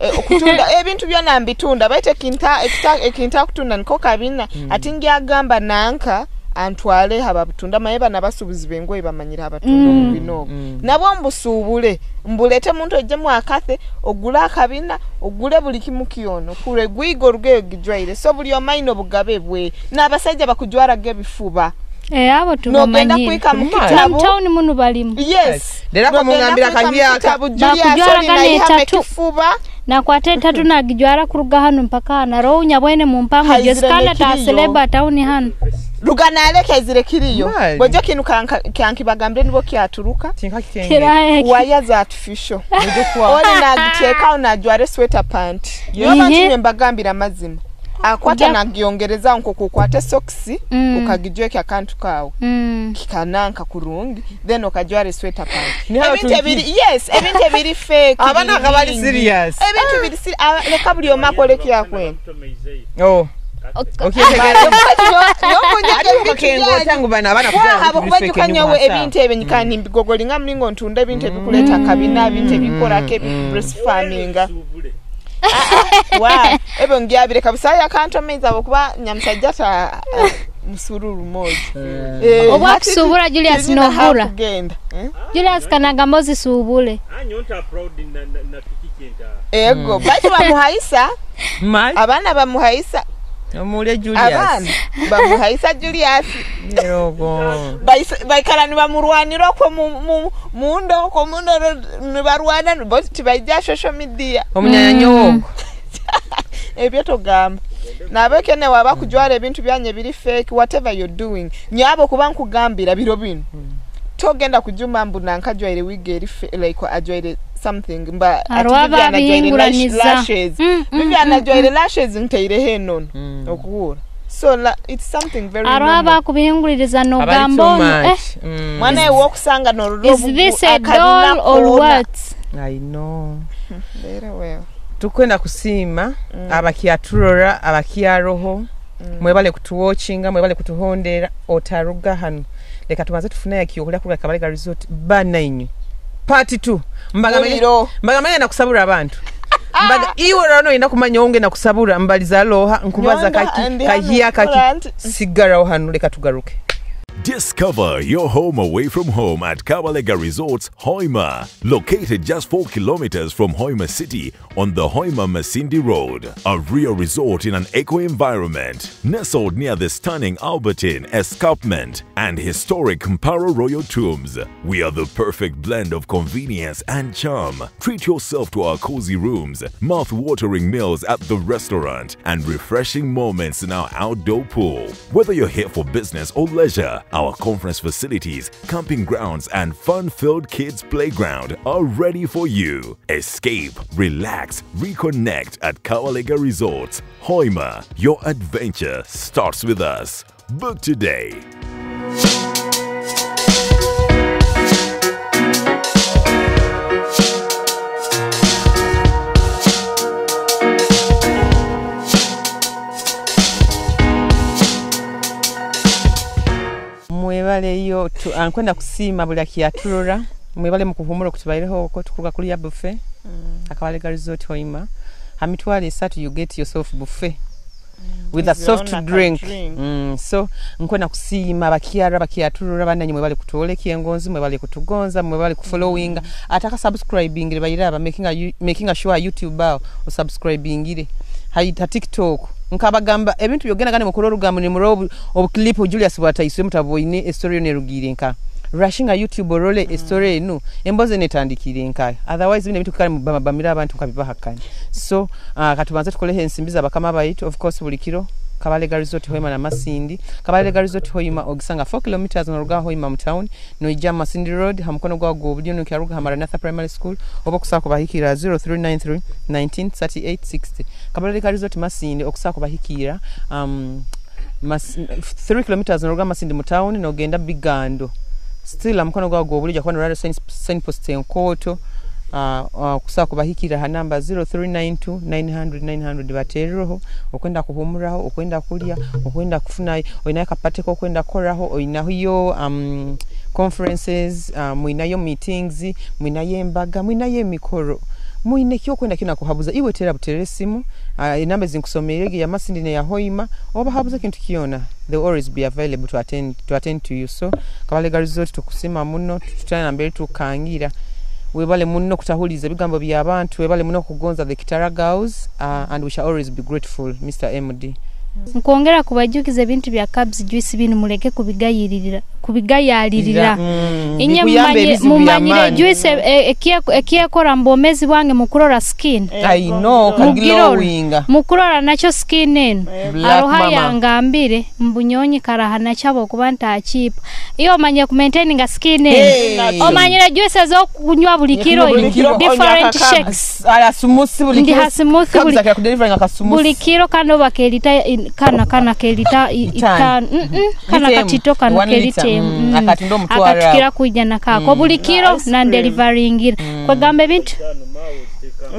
eh, okutunda, ebintu byona mbitunda. Baitu ekinta-, ekita-, ekintakutunda niko kabina. Ati ngyagamba nanka, antwale ha babutunda. Maye bana basubuzi b'engoye bamanyire ha batunda obubina obu. Nabwo mbusuubule. Mbulete muntu oije mwakathe, ogule akabina, ogule buli kimu kyona. Kure gwiga oruge ogijwaire. So buli omu aine obugabe bwe. N'abasaija bakujwaraga ebifuba. Eh, abo Nogenda tubamanyire. Kuhika mu Mali. Kitabu. Na mu town munu balimu. Yes. Lero Nogenda kumungambira kuhika mu kanyaka. Kitabu, Julius, Bakujwaraga oli naihamu n'etatu. Ekifuba. Nakwata etatu nagijwara kuruga hanu mpaka hanu. Aroho nyabwene mu mpango Haizire Jessica na n'ekiriyo. Taseleba town hanu. Ruga naleka haizire kiriyo. Mali. Bwekyo kinu kanka-, kyankibagambire nibwo kyaturuka. Tinkakikenge. Kirahe ki? Waya za artificial. Oli nagiteekaho najwara sweater pant. Nyowe abantu Ihe. Mwe mbagambira amazima. Akwata Kuja- nagyongerezaho nk'oku okwata socks, Mm. Okagijweka akantu kaawe. Mm. Kikananka kurungi, then okajwara sweater pant. Niho Ebintu ebiri, yes, ebintu ebiri fake, Abaana biri akaba ali bingi. Serious. Ebintu biri seri-, ah, leka buli omu akole ekyakwenda. Oh. Ok. Okyetegereza. Ati Ati okakenga otya ngu bano abaana kujwara habwokuba ebintu biri fake nyowe nibwo ebintu ebi nyikara nimbigogolinga mulingo ntunda ebintu ebikuleeta akabina, ebintu ebikora ke, ebi dress farming. Ah, ah, wa, ebyo ngyabireka busaho yakantomeza habwokuba nyamusajja ta, ah, musururu moja. Eh, Obu hati akusuubura Julius tinyina n'ogura. Hakugenda. Eh? Julius kanagamba ozisuubule. Ah, nyowe nta proud na, na, na kiki kinta. Ego, baitu bamuhaisa. Mali? Abaana bamuhaisa. Omule Julius. Abaana bamuhaisa Julius. Lero ogo. Baisa-, baikara nibamurwanira okwo mu, mu, munda okwo munda ro-, nibarwana, bo tibaija social media. Omunyanya Mm. ogo. Ebyo togamba. Nabwekyo ne waba kujwara ebintu byanyu ebiri fake, whatever you're doing. Nyowe habwokuba nkugambira biro binu. Togenda kujuma mbu nanka ajwaire wig eri fe-, like, ajwaire something, mba, ati Haroho Vivian ajwaire lash-, ababihinguraniza. Lashes. Mm, mm, Vivian mm, ajwaire mm. Lashes ntaireho enono. Mm. Okuhura. So, la-, it's something very Haroho normal. Abakubihinguririza Abali nogamba too onu, eh. Much. Mm. Mwana we wokusanga norora Is obugu-, this a akarina doll or koona. What? I know. Very well. Tukwenda kusiima Mm. abakyaturora, abakyaroho. Mm. Mwebale kutuwatchinga, mwebale kutuhondera, otaruga hanu. Leka tubanze tufune ekyokulya kuruga Kabalega Resort. Bana inywe. Part two. Mbagambire, Buliro. Mbagambire ngenda kusabura abantu. Mbaga-, iwe orora noyenda kumanya ou ngenda kusabura, mbaliza roho, nkubaza Nyowe kaki, ndi hanu kahya kaki, nkora nti- sigaraho hanu, leka tugaruke. Discover your home away from home at Kabalega Resorts, Hoima. Located just four kilometers from Hoima City, on the Hoima Masindi Road, a real resort in an eco environment, nestled near the stunning Albertine Escarpment and historic Mparo Royal Tombs. We are the perfect blend of convenience and charm. Treat yourself to our cozy rooms, mouth-watering meals at the restaurant, and refreshing moments in our outdoor pool. Whether you're here for business or leisure, our conference facilities, camping grounds, and fun-filled kids' playground are ready for you. Escape, relax, reconnect at Kawalega Resorts. Hoima, your adventure starts with us. Book today. Mwebaleyo, tu-, ah, nkwenda kusiima buli akyaturora. Mwebale mukuhumura okutubaireho okwo, tukuruga kulya buffet. Mm. Akabale ga Resort Hoima. Ha mitwaro esatu, you get yourself buffet. Mm. With a soft drink. Mm, so, nkwenda kusiima abakyara, abakyaturora, bananyi mwebale kutwoleka engonzi, mwebale kutugonza, mwebale kufollowinga. Mm. Ate aka subscribingire bairaba, making a, making a sure YouTube aho, osubscribingire. Ha, ha TikTok. Nkabagamba, ebintu byogenda gane mukuru orugambo ni muri obu, obu clip Julius bwataiswe mutaboine, story yona erugire nka. Rushing a YouTube orole, story enu, embozi enu etandikire nka. Otherwise, bino ebintu kukara mu bama-, bamira abantu nkabibahakanya. So, ah, katubanze tukoleho ensimbi za bakama baitu, of course, buli kiro, Kabale ga Resort Hoima na Masindi. Kabale ga Resort Hoima, ogisanga four kilometers noruga Hoima mu town, noija Masindi Road, ha mukono gwawe gw'obulyo, nokyaruga ha Maranatha Primary School, oba okusobora kubahikira zero three nine three, nineteen thirty-eight sixty. Kabale ga Resort Masindi, okusobora kubahikira, um, Mas-, three kilometers noruga Masindi mu town, nogenda Bigando. Still, ha mukono gwawe gw'obulyo, oija kuba norora sign-, signpost enkooto. Ah, ah, kusobora kubahikirra ha namba zero three nine two nine hundred nine hundred, bateerereho. Okwenda kuhuumuraho, okwenda kulya, okwenda kufuna, oinayo akapate k'okwenda kukoraho, oinayo, um, conferences, ah, mwinayo meetings, mwinayo embaga, mwinayo emikoro, mwine ki okwenda kyona kuhabuza, iwe teera buteera esimu, ah, enamba ezinkusomeire, egi ya Masindi n'eya Hoima, obahabuze ekintu kyona, they will always be available to attend, to attend to you. So, Kabale ga Resort, tukusiima muno, tutwire nambere tukukangira. Webale muno kutahuliza ebigambo by'abantu, webale muno kugonza the Kitara Girls, ah, and we shall always be grateful, Mister M D. Nkwongera kubaijukiza ebintu bya Kabs Juice binu, muleke kubigayirira, kubigayalirira. Ira, mm, inywe bikuyamba mumanye-, ebizibu mumanyire by'amaani. Juice e-, e-, ekye-, ekyekora mu bwomeezi bwange mukurora skin. I know, mugirora, mukurora nakyo skin enu. Black aroha mama. Yangambire, mbu nyowe nyikara ha nakyo habwokuba ntakiipa. Iwe omanyire ku maintaininga skin enu. Hey. Omanyire juice ez'okunywa buli kiro, buli kiro, different onywa shakes. Ala smooth buli kiro. Ndi ha smooth buli, buli kiro, kandi oba kelita, in-, kana, kana kelita, i-, itano. Mm-mm. Kana katito kanu kelita emu. Mm. Akatunda omutwaro. Akatukira kwija na kako. Mm. Buli kiro na deliveringira. Mm. Kwegamba ebintu.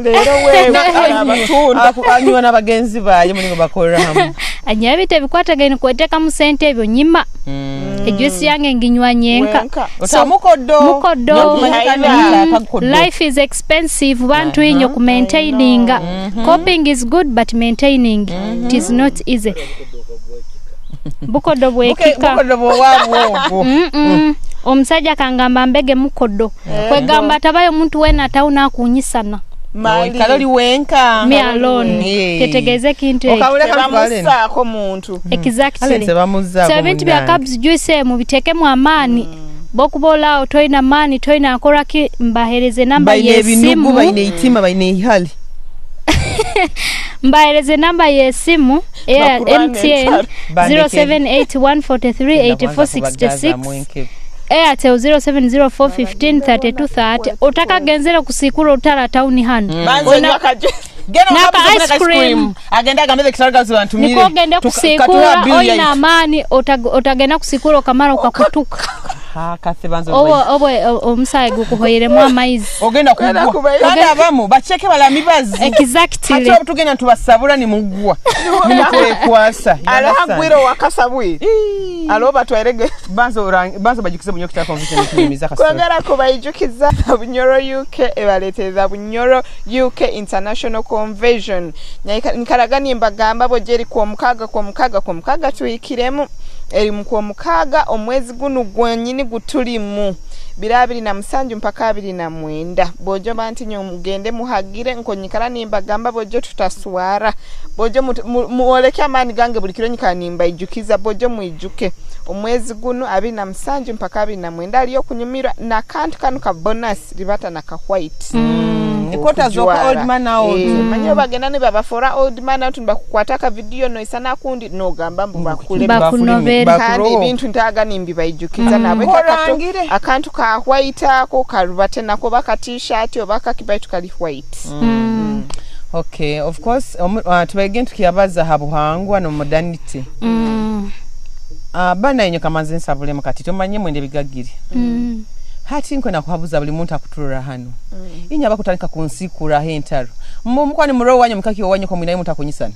Leero wewe, abatunda. Aku-, anywa na bagenzi baye, muli bakorra hamu. Anywa ebintu ebikwatagaine kwetekamu sente ebyo, nyima. Mm. Ejuice yange nginywa nyenka. Wenka. So, ota mukodo. Mukodo. Nyowe kumanyika nyowe akakodo. Life is expensive, bantu, inyo ku maintaininga. Mhm. Coping is good, but maintaining, it is not easy. Bukodo bwekika. Buke-, bukodo bwowabwo ogwo. Mm-mm. Omusajja akangamba mbege mukodo. Eh. Kwegamba atabayo omuntu wena ataho nakunyisana. Mali. Oikale oli wenka. Me alone. Eh. Ketegereza ekintu ekyo. Okabuleka tebamuzaako muntu. Exactly. Kale tebamuzaako. So, ebintu bya munange. Kabs juice emu bitekemu amaani. Mm. Bwokuba oli aho toyina maani, toyina nkora ki, mbahereze namba y'esimu. Baine ebinugu, baine eitima, baine ihali. Mbahereze namba y'esimu, eya M T N, zero seven eight one four three eight four six six. Airtel, zero seven zero four fifteen thirty-two thirty. Otakagenzere kusiikura otara town hanu. Mm. Banza onywa akajo-, genda naka ice cream. Agenda agambe the Kitara Girls bantumire. Nikwo ogende kusiikura, oine amaani, otag-, otagenda kusiikura okamara okakutuka. Ha, kati banza obo, obo, o-, omusaayi gukuhoiremu amaizi. Ogenda kugwa. Kandi abamu, baceke bala mibazi. Exactly. Hati obu tugenda nitubasabura nimugwa. Nimutwekwasa. Arahagwire owakasabwire. Ii. Aloba twerege. Banza orang-, banza bajukize Bunyoro Kitara Convention ekinyumiza kasoro. Kwongera kubaijukiza, Bunyoro U K ebaletereza Bunyoro U K International Convention. Nyaika-, nkaraga nimbagamba bwogya eri kwomukaaga, kwomukaaga, kwomukaaga tuhikiremu. Eri mu kwomukaaga, omwezi gunu gwonyini gutulimu. Biro abiri na musanju mpaka abiri na mwenda. Bwogya bantu inywe mugende muhagire, nkonyikara nimbagamba bwogya tutaswara. Bwogya mut-, mu-, mwoleke amaani gange buli kiro nyikara nimbaijukiza. Bwogya mwijuke. Omwezi gunu, abiri na musanju mpaka abiri na mwenda, haliyo kunyumirwa n'akantu kanu ka bonus, libata na ka white. Mm, nikwo otazooka old man out. Eh, manya bagenda nibabafoora old man out, nibakukwata aka video, noisana akundi, nogamba mbu bakulema. Bakunobere. Kandi ebintu ntaga nimbibaijukiza, nabweki akantu, akantu ka white ako, karubate nako, oba ka t-shirt, oba ka kibaitu kali white. Mm. Okay, of course, omu-, ah, tubaige nitukibaza ha buhangwa n'omudanite. Mm. Ah, bana inywe kamanzi nsabulemu kati, tomanye mwende bigagire. Mm. Hati nkwenda kuhabuza buli muntu akuturora hanu. Mm. Inywe abakutandika kunsiikuraho entaro. Mu-, mukwani muroho wanyu, mukaki owanyu, ko mwinayo mutakunyisana.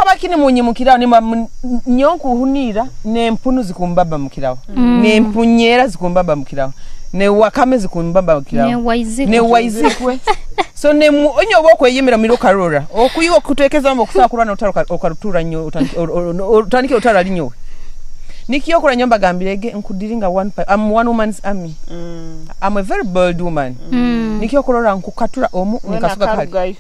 Habwaki nimunyimukiraho, nimu-, nyowe nkuhunirra, n'empunu zikumbabamukiraho. N'empunyera zikumbabamukiraho. Ne wakame zikumbabamukiraho. Ne waizikwe. Ne waizikwe. So, ne mu-, onyo obu okweyimira mu irokarora. Okuyiwa kutekereza ngu okusobora kurwana otaro ka-, okarutura nyo, otandike, o-, o-, o-, otandike otaro ali nyowe. Nikyo okura nyowe mbagambirege, nkudiringa one pa-, I'm one woman's army. I'm a very bold woman. Nikyo okurora nkukatura omu, ninkasuka hali.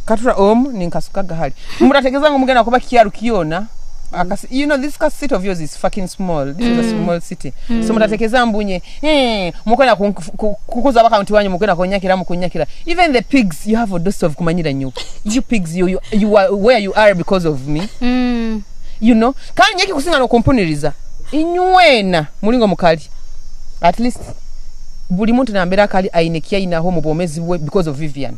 Katura omu, ninkasukaga hali. Muratekereza ngu mugenda kuba kyaru kyona. Akasi-, you know, this ka-, city of yours is fucking small. This is a small city. So muratekereza mbu nye, eh, mukwenda kun-, ku-, kukuza abacounty wanyu, mukwenda kunyakira, mukunyakira. Even the pigs, you have audacity of kumanyira nyowe. You pigs, you, you, you are where you are because of me. You know? Kandi nyeki kusinga n'okumpuniriza. Inywena, mulingo mukali. At least, buli muntu nambere akali aine kyainaho mu bwomeezi bwe because of Vivian.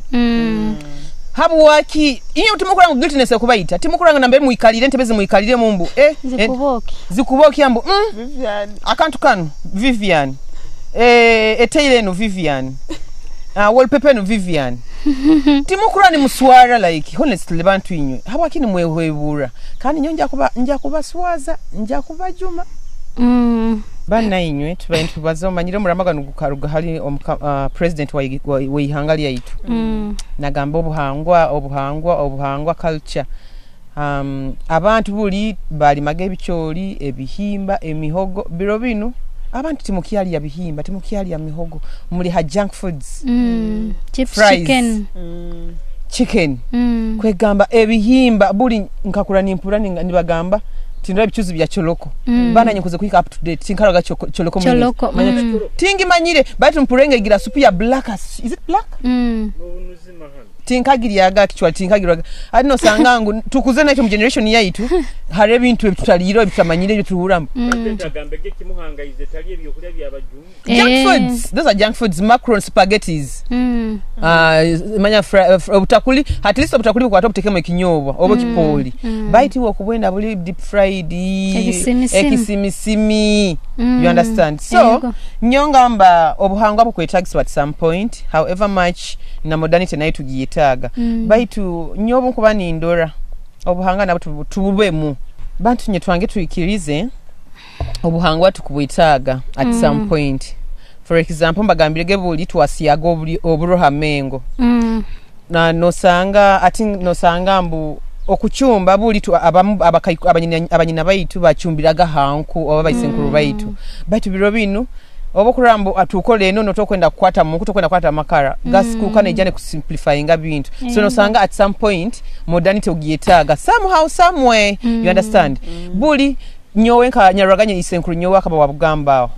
Habwaki? Inywe timukurora ngu guiltiness ekubaita? Timukurora ngu nambere mwikalire, entebe zimwikaliremu mbu, eh, eh, zikubokya mbu, mm, akantu kanu, Vivian. Eh, etaire enu, Vivian. Ah, wallpaper enu, Vivian. Timukurora nimuswara, like, honestly, bantu inywe. Habwaki nimwehwebuura? Kandi nyowe nja kuba-, nja kubaswaza, nja kubajuma. Bana inywe, tubaire nitubaza, omanyire omuramaga nigukaruga hali omuka-, ah, president wa igi-, wa, wa ihanga lyaitu. Nagamba obuhangwa, obuhangwa, obuhangwa culture. Um, abantu buli balimaga ebicooli, ebihimba, emihogo. Biro binu, abantu timukyalya bihimba, timukyalya mihogo. Muli ha junk foods. Chips, fries, chicken. Chicken. Kwegamba ebihimba, buli nkakura nimpura ninga-, nibagamba, tindora ebicuzi bya choloko. Bana nyowe nkuze kuhika up to date, tinkaraga choko-, choloko mwingi. Manya, tingimanyire, baitu mpura enga egira supu ya black, as-, is it black? Tinkagiryaga, actually, tinkagiryaga. Ati nosanga ngu, tukuze naitwe mu generation yaitu, hari ebintu ebitutaliire, ebitamanyire, ebituhuramu. Agambege ekimuhangaize, talya ebyokulya by'abajungu. Junk foods. Those are junk foods, macron, spaghettis. Ah, manya fra-, fra-, obutakuli, at least obutakuli bukwata obutekemu ekinyobwa, oba ekipooli. Baitu iwe okubwenda buli deep fried, ekisimisimi. Ekisimisimi. You understand? So, nyowe ngamba obuhangwa bukwetagisibwa at some point, however much na modernity nayo tugiyetaaga. Baitu nyowe obu nkuba nindora, obuhangwa nabwo tubu-, tububemu. Bantu nye twange twikirize, obuhangwa tukubwetaaga at some point. For example, mbagambirege buli twasyaga obuli-, oburo ha mengo. Na, nosanga, ati nosanga mbu okucumba buli tu-, abamu, abakai-, abanyina, abanyina baitu bacumbiraga ha nku, oba baisenkuru baitu. Baitu biro binu, obu okurora mbu, ah, tukole eno, no, tokwenda kukwata munku, tokwenda kukwata makara. Gas cooker neija ne kusimplifyinga bintu. So, nosanga at some point, modernity ogiyetaaga. Somehow, somewhere, you understand? Buli, nyowe nka Nyarwaganya isenkuru nyowe akaba wa Bugamba aho.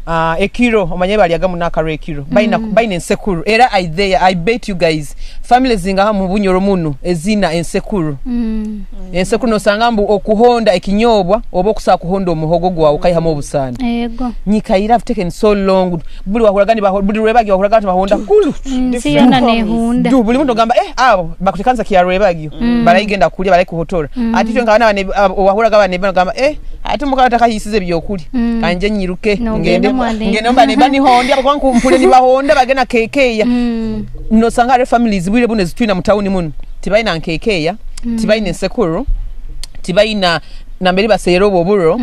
Ah, ekiro, omanye balyaga muno akaro ekiro. Baina, baina ensekuru. Era I there, I bet you guys, family zingaha mu Bunyoro muno, ezina ensekuru. Ensekuru nosanga mbu okuhonda ekinyobwa, oba okusa kuhonda omuhogo gwawe, okaihamu obusaano. Nyikaire, I've taken so long. Buli wahuraga nibaho-, buli rwebagyo wahuraga nti bahonda kulu. Nsi yona nehunda. Du, buli muntu ogamba, eh, abo, bakutekanza kya rwebagyo. Barayigenda kulya, barayikuhotora. Ati twe nkaba naba ne-, abo, owahuraga aba neba nogamba, eh, ati mukaba takahisize ebyokulya. Kanje nyiruke, ngende, ngende mba nemba nihonda, abakuba nkumpule nibahonda, bagenda kekeya. Nosanga hariyo families bwire bunu ezitwina mu town munu. Tibaina nkekeya, tibaina ensekuru, tibaina nambere baseera obwo oburo,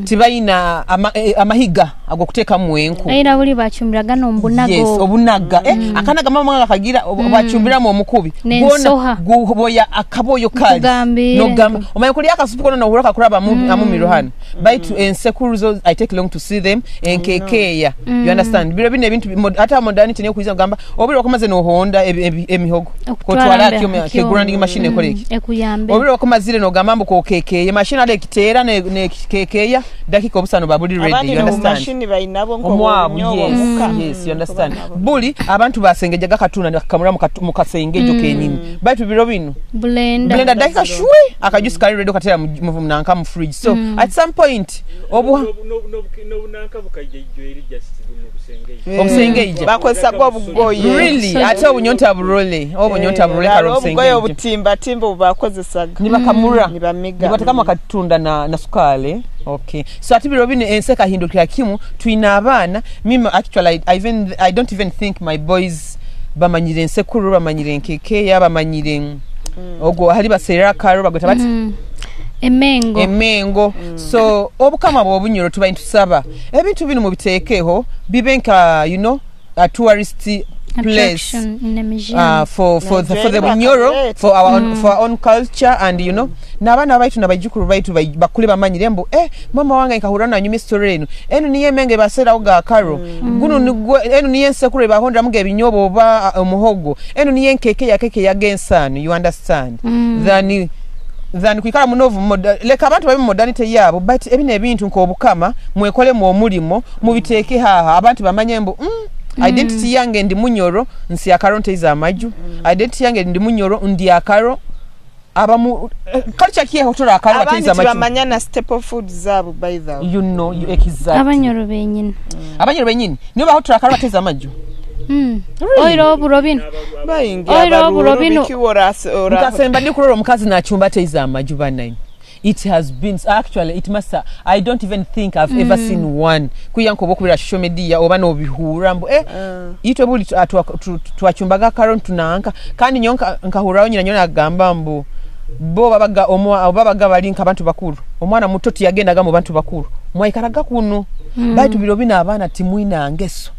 tibaina ama-, eh, amahiga ag'okutekamu enku. Era buli bacumbiraga n'omubunaga. Yes, obu. Obunaga. Eh, akanaga mama wange akagira, obu-, bacumbiramu omukubi. N'ensoha. Gwona guboya akaboyo kali. Nkugambire. Nogamba, omanye kulya akasupu kono nohurra kakuraba amu-, amumirwa hanu. Baitu ensekuru zo, I take long to see them, enkekeya. You understand? Biro binu ebintu bi-, mod-, hati ha modernity niyo kwiza kugamba, obwire wakumaze nohonda ebi-, ebi-, emihogo. Okutwara kotwara mbe-, kyo me-, ke grinding machine ekore ki? Ekuyambe. Obwire wakumazire nogamba mbu kokekeye, machine ale ekiteera ne-, nekikekeya, dakika obusano ba buli ready, you understand? Omwabu, yes, yes, you understand. Buli, abantu basengejaga akatunda nibakakamura mu katu-, mu kasengejo kenyini. Baitu biro binu, blender. Blender dakika shwi, akajuice kali ready okatera mu, mu, nanka mu fridge. So, at some point, obu- Nobu-, nobu-, nobu-, nobunanka bukaija ijweri just bunu obusengeija. Obusengeija. Bakozesaga obugoye. Really? Ate obunyonta burole. Obunyonta burole, eh, karo obugoye obusengeija. Obutimbatimba obu bakozesaga. Nibakamura. Nibamiga. Nibatekamu akatunda na, na sukaali. Okay. So, ati biro binu ensi ekahindukira kimu, twine abaana. Me, actually, I, I even, I don't even think my boys bamanyire ensekuru, bamanyire enkekeya, bamanyire Ogwo hali baserra Carol, bagweta bati? Mm. Emengo. Emengo. So, obukama bw'Obunyoro tuba nitusaba ebintu binu mubiteekeho, bibe nka, you know, a tourist place, attraction in the museum, uh, for, for the, for the Bunyoro, for our own, for our own culture, and, you know, n'abaana baitu n'abaijukuru baitu bai-, bakule bamanyire mbu, "Eh, maama wange nkahurra nanyuma story enu. Enu niyo emengo ebaserraho ga Carol. Gunu nigwo, enu niyo ensekuru ebahonderamu ebinyoobwa oba, uh, omuhogo. Enu niyo enkeeke ya keeke ya gensaano." You understand? Than, than kwikara muno obu moda-, leka abantu babe mu modernity yabo, but ebinu ebintu nk'obukama, mwekolemu omulimo, mubiteeke haha, abantu bamanye mbu, "Mm, identity yange ndi Munyoro, nsya Carol ntaiza amaju. Identity yange ndi Munyoro, ndya Carol." Abamu, eh, culture ki ehotora Carol, abantu ataiza amaju? Tibamanya na staple food zaabo, by the way. You know, you, exactly. Abanyoro benyini. Abanyoro benyini nibo bahotora Carol ataiza amaju. Mm. Really? Oire oburo binu. Baingi. Oire oburo binu. Biki ora-, ora- Nkasemba ndi kurora omukazi nachumba ataiza amaju, banai. It has been, actually, it must, I don't even think I've ever seen one. Kuya nk'obu okubira social media, oba nobihura mbu, eh, itwe buli tu-, atwa-, tu-, tu-, twacumbaga Carol tunanka. Kandi nyowe nka-, nkahurraho nyina nyowe nagamba mbu, bo babaga omwa-, babaga bali nk'abantu bakuru. Omwana muto tiyagendaga mu bantu bakuru. Mwaikaraga kunu. Baitu biro binu abaana timwina ngeso.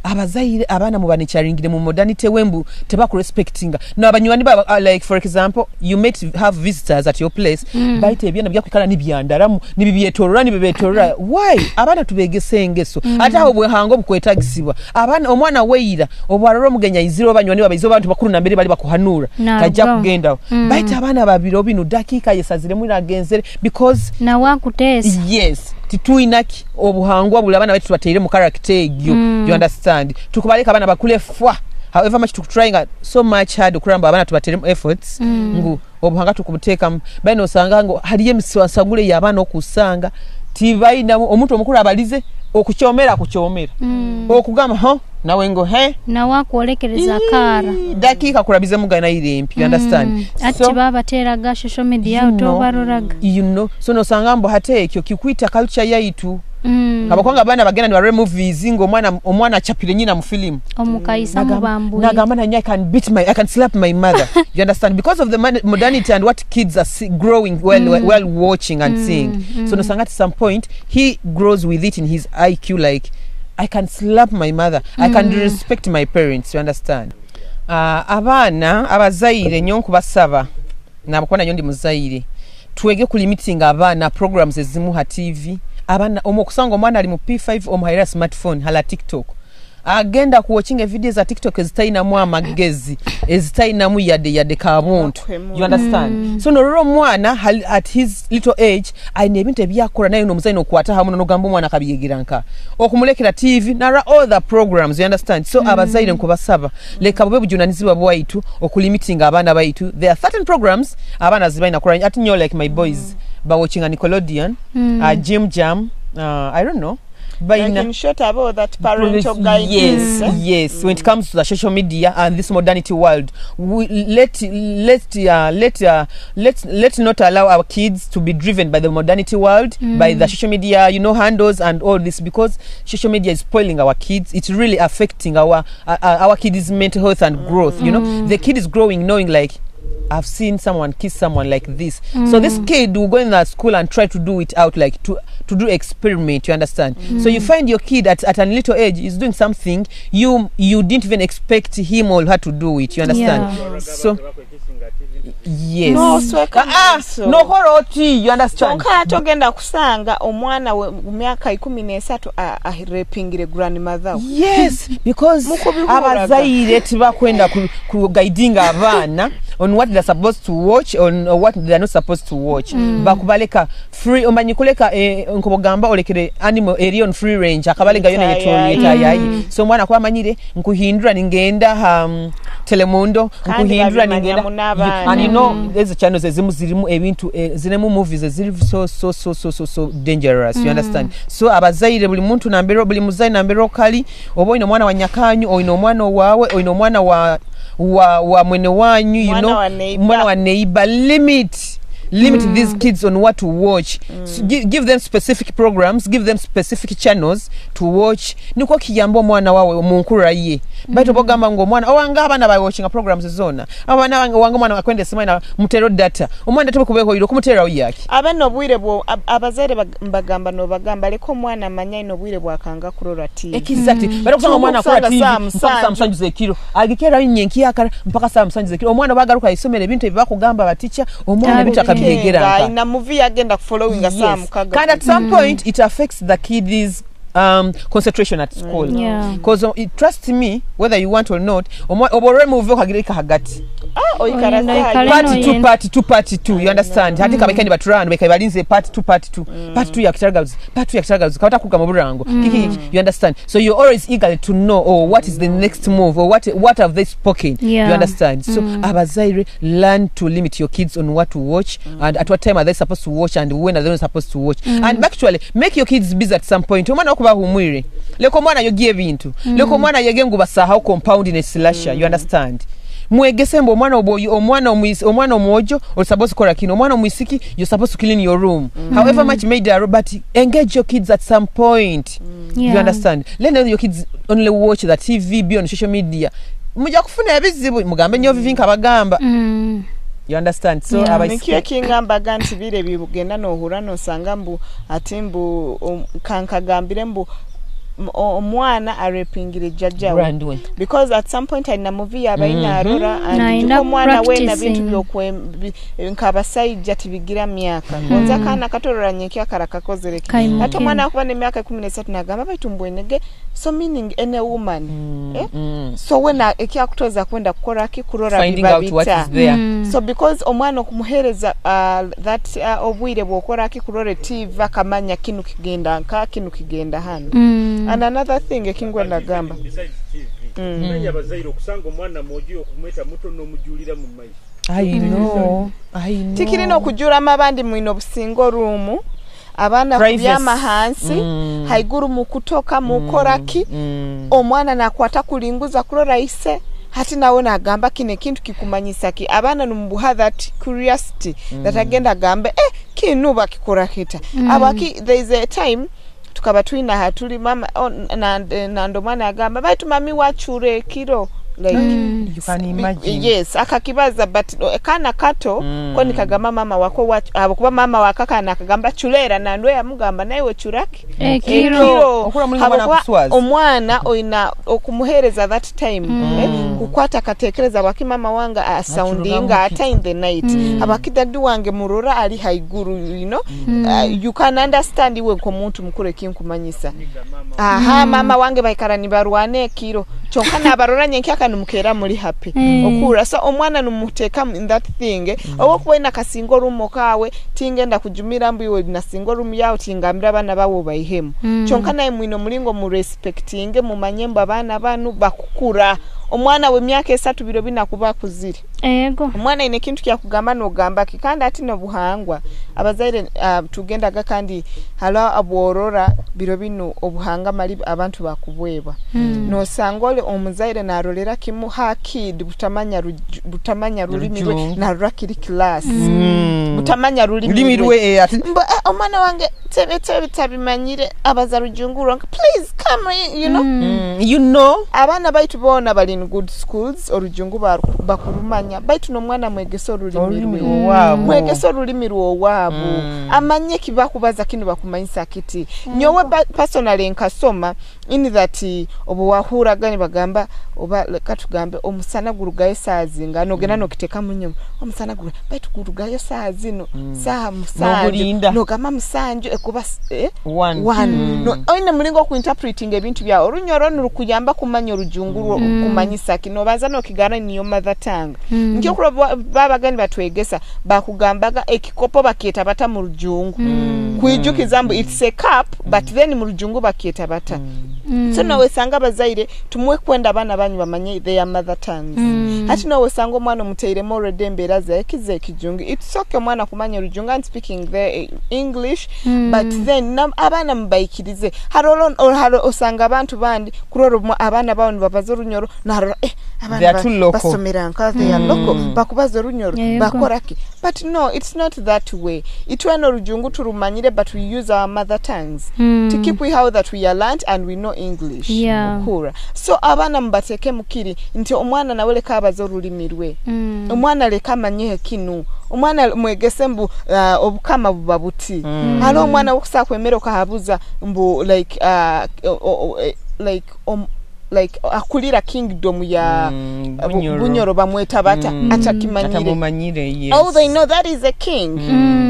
Abazaire, abaana muba nicaringire mu modernity we mbu tebakurespectinga. Na banywani baba, uh, like, for example, you might have visitors at your place, baitu ebyana byakwikara nibyandaramu, nibibyetorora, nibibyetorora. Why? Abaana tubegese engeso. Ate aho obuhango bukwetagisibwa. Abaana, omwana weira, obwarora omugenyi aizire, oba banywani babaizire, oba abantu bakuru nambere bali bakuhanura, tajja kugendaho. Baitu abaana ba biro binu, dakiika yesaziremu agenzere, because nawe akuteesa. Yes, titwina ki obuhangwa buli abaana baitu tubateiremu character egyo. You understand? Tukubaleka abaana bakule fwa. However much tukutryinga so much hard okurora ngu abaana tubateiremu efforts, ngu obuhangwa tukubutekamu. Baitu nosanga ngu haliyo emiswasagule y'abaana okusanga tibainamu, omuntu omukuru abalize okukyomera, akukyomera. Okugamba, "Huh?" Nawe ngu, "He?" Nawe akwolekereza akaara. Ii, dakiika kurabizemu gana ire empi, you understand? Ati so, babateraga social media, you know, otobaroraga. You know. So, nosanga mbu hati ekyo kikwita culture yaitu. Habwokuba abaana bagenda nibarora movies, ngu omwana, omwana achapire nyina mu film. Omukaisa nagamba, mubambwire. Nagamba, "Nanye, I can beat my, I can slap my mother." You understand? Because of the mon-, modernity and what kids are see-, growing well, well, well watching and seeing. So, nosanga at some point, he grows with it in his I Q, like, "I can slap my mother. I can respect my parents." You understand? Ah, abaana, abazaire, nyowe nkubasaba, nahabwokuba nanyowe ndi muzaire, twege kulimitinga abaana programs ezimu ha T V. Abaana, omu okusanga omwana ali mu P five, omuhaire smartphone, hala TikTok. Agenda kuwatchinga video za TikTok ezitainamu amagezi, ezitainamu yade, yade ka buntu. You understand? So, norora omwana, hal-, at his little age, aine ebintu ebyakora, naye n'omuzaire nokwata hamu, nogamba omwana akabyegera nka. Okumulekera T V, nara all the programs, you understand? So, abazaire nkubasaba, leka bube bujunanizibwa bwaitu, okulimitinga abaana baitu. There are certain programs, abaana zibaina kurora, ati nyowe, like my boys, bawatchinga Nickelodeon, uh, Jim Jam, uh, I don't know. Like, in short, about that parental guidance, yes, eh? Yes. When it comes to the social media and this modernity world, we, let, let, uh, let, uh, let, let not allow our kids to be driven by the modernity world, by the social media, you know, handles and all this, because social media is spoiling our kids. It's really affecting our, uh, uh, our kids' mental health and growth, you know. The kid is growing knowing, like, "I've seen someone kiss someone like this." So this kid will go in the school and try to do it out, like, to, to do experiment, you understand? So you find your kid at, at a little age is doing something you, you didn't even expect him or her to do it, you understand? Yeah. So, yes. No, so ah, ah, so. No, horo oti, you understand? Kyonka ate ogenda kusanga omwana we mu myaka ikumi n'esatu a-, arepingire grandmother we. Yes, because abazaire tibakwenda ku, ku guidinga abaana on what they're supposed to watch, on what they're not supposed to watch. Bakubaleka free, omanyi kuleka, eh, nkobogamba olekere animal eri on free range, akabalega yona yetoro yetayayi. So omwana akuba amanyire, nkuhindura ningenda ha, um, Telemundo, nkuhindura ningenda. And you know, ezi channels ezimu zirimu ebintu, eh, zirimu movies eziri so, so, so dangerous, you understand? So abazaire, buli muntu nambere, buli muzaire nambere okali, oba oine omwana wa nyakanyu, oine omwana owawe, oine omwana wa, wa, wa mwene wanyu, you know, mwana wa neighbor, limit Limit these kids on what to watch. S- gi- give them specific programs, give them specific channels to watch. Nikwo kiyamba omwana wawe omu nkurra ye. Baitu bogamba ngu omwana, "Owange abaana ba watchinga programs zona. Abaana bange, owange omwana akwenda esimu, aina mutero data." Omwana data bwekuba ehoire, okumuteraho yaki? Abe n'obwire bwo, ab- abazaire bag- mbagamba, nobagamba, "Leka omwana amanye aine obwire bwakanga kurora T V." Exactly. Barakusanga omwana akora T V mpaka saa musanju zekiro. Agikerayo nyenkyakara mpaka saa musanju zekiro. Omwana obu agaruka ha isomero, ebintu ebi bakugamba ba teacher, omwana ebintu akabyegera nka. Aina movie agenda kufollowinga saa mukaga. Kandi at some point, it affects the kid's, um, concentration at school. Yeah. 'Cause, uh, it, trust me, whether you want or not, omwa- obu orora movie okagireka hagati. Ah, oikara Oyenda saa ikale part two, noyenda. Part two, part two, you understand? Hati kabaika nibaturana, baika balinze part two, part two. Part two ya Kitara Girls, part two ya Kitara Girls. Kabata kuruga mu burango. Kiki, kiki, you understand? So you're always eager to know, oh, what is the next move, or what, what have they spoken? Yeah. You understand? So, abazaire, learn to limit your kids on what to watch and at what time are they supposed to watch and when are they not supposed to watch. And actually, make your kids busy at some point. Omwana okuba ahumwire. Leka omwana ayogye ebintu. Leka omwana ayege ngu basahaho compound ne slasher. You understand? Mwegese mbu omwana obu-, omwana omwis-, omwana omwojo, oli supposed kukora kinu. Omwana omwisiki, you're supposed to clean your room. However much maid are, but engage your kids at some point. You understand? Let your kids only watch the T V, be on social media. Mujja kufuna ebizibu, mugambe nyo vivi nkabagamba. You understand? So, abaisiki- Nikyo ekingambaga nti bire bigenda nohura nosanga mbu, ati mbu, um, kankagambire mbu, m-, o-, omwana arepingire jjajja we. Because at some point alina movie yaba aina arora, and Naina omwana wena practicing. Bintu byokwe-, bi-, nk'abasaija tibigira myaka. Konza akaana kato rora nyenkya karakakozere ki? Ati omwana akuba n'emyaka ikumi n'esatu nagamba, "Baitu mbwenege." So meaning any woman. Eh? So wena ekyakutoza kwenda kukora ki? Kurora biba bita. So because omwana okumuhereza, uh, that, uh, obwire bwokora ki? Kurora T V, akamanya kinu kigenda nka, kinu kigenda hanu. And another thing, ekingwenda gamba. Manya abazaire okusanga omwana mwojo okumweta muto n'omujulira mu maiso. I know, I know. Tikiri n'okujuramu abandi mwine obusingo room, abaana kubyama hansi, haiguru mukutoka, mukora ki? Omwana nakwata kulinguza kurora ise, hati nawe nagamba kinu ekintu kikumanyisa ki? Abaana nimubuha that curiosity, that agenda agambe, "Eh, kinu bakikora kita?" Abaki, there is a time, tukaba twine aha tuli mama, oh, n-, na, na, nandi omwana yagamba, "Baitu mami wacura ekiro." Like, you can imagine. Yes, akakibaza, but, uh, akaana kato, ko nikagamba mama wako wacu-, habwokuba mama wako akaana akagamba, "Cura era," nandi we yamugamba, "Naiwe cura ki?" Ekiro. Ekiro. Okura muli mwana Habwokuba kuswaza. Omwana oina okumuhereza that time, eh, kukwata akatekereza, "Habwaki mama wange asoundinga ata in the night? Habwaki daddy wange murora ali haiguru?" You know? Uh, you can understand iwe nk'omuntu mukuru ekinkumanyisa. Aha, mama wange baikara nibarwana ekiro. Kyonka nabarora nyenkyaka nimukeera muli happy. Okura. So, omwana nimumuteekamu in that thing. Obu okuba oine akasingo room kaawe, tingenda kujumira mbu iwe na single room yaawe, tingambira abaana baawe obaihemu. Kyonka naye mwine omulingo mu respectinge, mumanye mbu abaana banu bakukura. Omwana w'emyaka esatu biro binu akuba akuzire. Ego. Omwana aine ekintu kyakugamba, nogamba ki? Kandi hati n'obuhangwa. Abazaire, ah, tugendaga kandi haro abworora biro binu obuhangwa mali abantu bakubwebwa. Nosanga oli omuzaire narolera kimu ha kid butamanya ruj-, butamanya rulimi rwe, narora kiri class. Butamanya rulimi rwe. Rulimi rwe, eh, ati- Mbu, eh, omwana wange tebe, tebe tabimanyire, abaza rujungu rwonka. Please, come in, you know? Mm, you know? Abaana baitu boona bali in good schools, orujungu baru-, bakurumanya. Baitu n'omwana mwegese orulimi rwe. Orulimi rw'owaabo. Mwegese orulimi rw'owaabo. Amanye eki bakubaza kinu bakumanyisa kiti. Nyowe ba-, personally nkasoma, in that, eh, obu wahuraga nibagamba, oba, leka tugambe, omusana gurugayo saaha zinga, nogenda nokitekamu nyuma. Omusana guru-, baitu gurugayo saaha zinu, saaha musanju. Nogulinda. Nogamba musanju, ekuba s-, eh? One. One. No, oine mulingo okuinterpretinga ebintu byawe. Orunyoro nirukuyamba kumanya orujungu rwo, kumanyisa ki. Nobanza nokigana niyo mother tongue. Nikyo kurora ba-, babaga nibatwegesa, bakugambaga ekikopo bakyeta bata mu rujungu. Kwijukiza mbu it's a cup, but then mu rujungu bakyeta bata. So, nowesanga abazaire, tumwe kwenda abaana banyu bamanye their mother tongues. Hati nowesanga omwana omuteiremu already embeera ze, ekize ekijungu. It's okay omwana kumanya orujungu and speaking the, eh, English, but then, na, abaana mubaikirize. Haroro, haro-, osanga abantu bandi, kurora omwa-, abaana bawe nibabaza orunyoro, narora, eh, Abaana ba-, basomera nka they are local. Bakubaza Orunyoro, bakora ki? But no, it's not that way. Itwe n'Orujungu turumanyire, but we use our mother tongues. Tikikwihaho that we are learnt and we know English. Okura. So, abaana mubateekemu kiri nti omwana nawe leka abaze orulimi rwe. Omwana leka amanyeho kinu. Omwana mwegese mbu, ah, obukama buba buti. Hariho omwana w'okusa kwemera okahabuza mbu, like, ah, o-, o-, o-, eh, like, om-, like, akulira kingdom ya, uh, Bunyoro. Bunyoro bamweta bata? Atakimanyire. Atamumanyire, yes. All they know that is a king.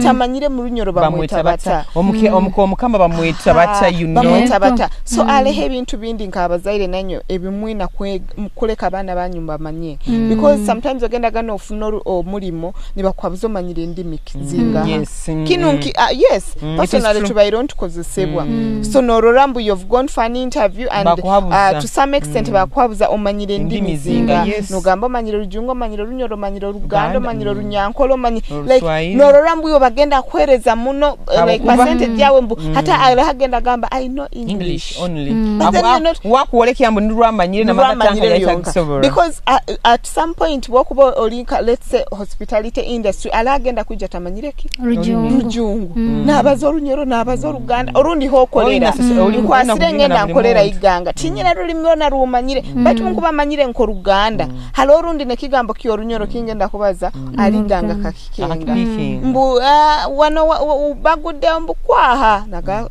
Tamanyire mu Runyoro bamweta bata? Omuke-, omuke-, omukama bamweta bata, you know? Bamweta bata? So, aleho ebintu bindi nka abazaire nanyo ebimwina kwe-, kuleka abaana banyu bamanye. Because sometimes ogendaga nofuna oru-, omulimo, nibakuhabuza omanyire endimi ki zingaha. Yes. Kinu nki-, ah, yes, personally tubaire nitukozesebwa. So, norora mbu you've gone for an interview and, uh, to some extent bakuhabuza omanyire endimi zingaha. Yes. Nogamba omanyire Orujungu, omanyire Orunyoro, omanyire Oruganda, omanyire Orunyankole, omanyi-, like, norora mbu iwe bagenda kuhereza muno, uh, like, percentage yawe mbu, hata araha agenda gamba, "I know English." English only. But then you're not wakwolekya mbu nirwo amanyire na mother tongue yaitu yonka. Because, uh, at some point, bwokuba oli nka, let's say, hospitality industry, araha agenda kwija atamanyire ki? Rujungu. Rujungu. Nabaza Orunyoro, nabaza Oruganda, orundi hokolera. Nkwasire ngenda nkolera iganga. Tinyina rulimi rwona rumanyire. Baitu nkuba manyire nko Ruganda. Hali orundi nekigambo ky'Orunyoro kingenda kubaza, ali iganga kakikenga. Mbu, ah, wano wa-, wa-, bagudde mbu kwaha. Naga,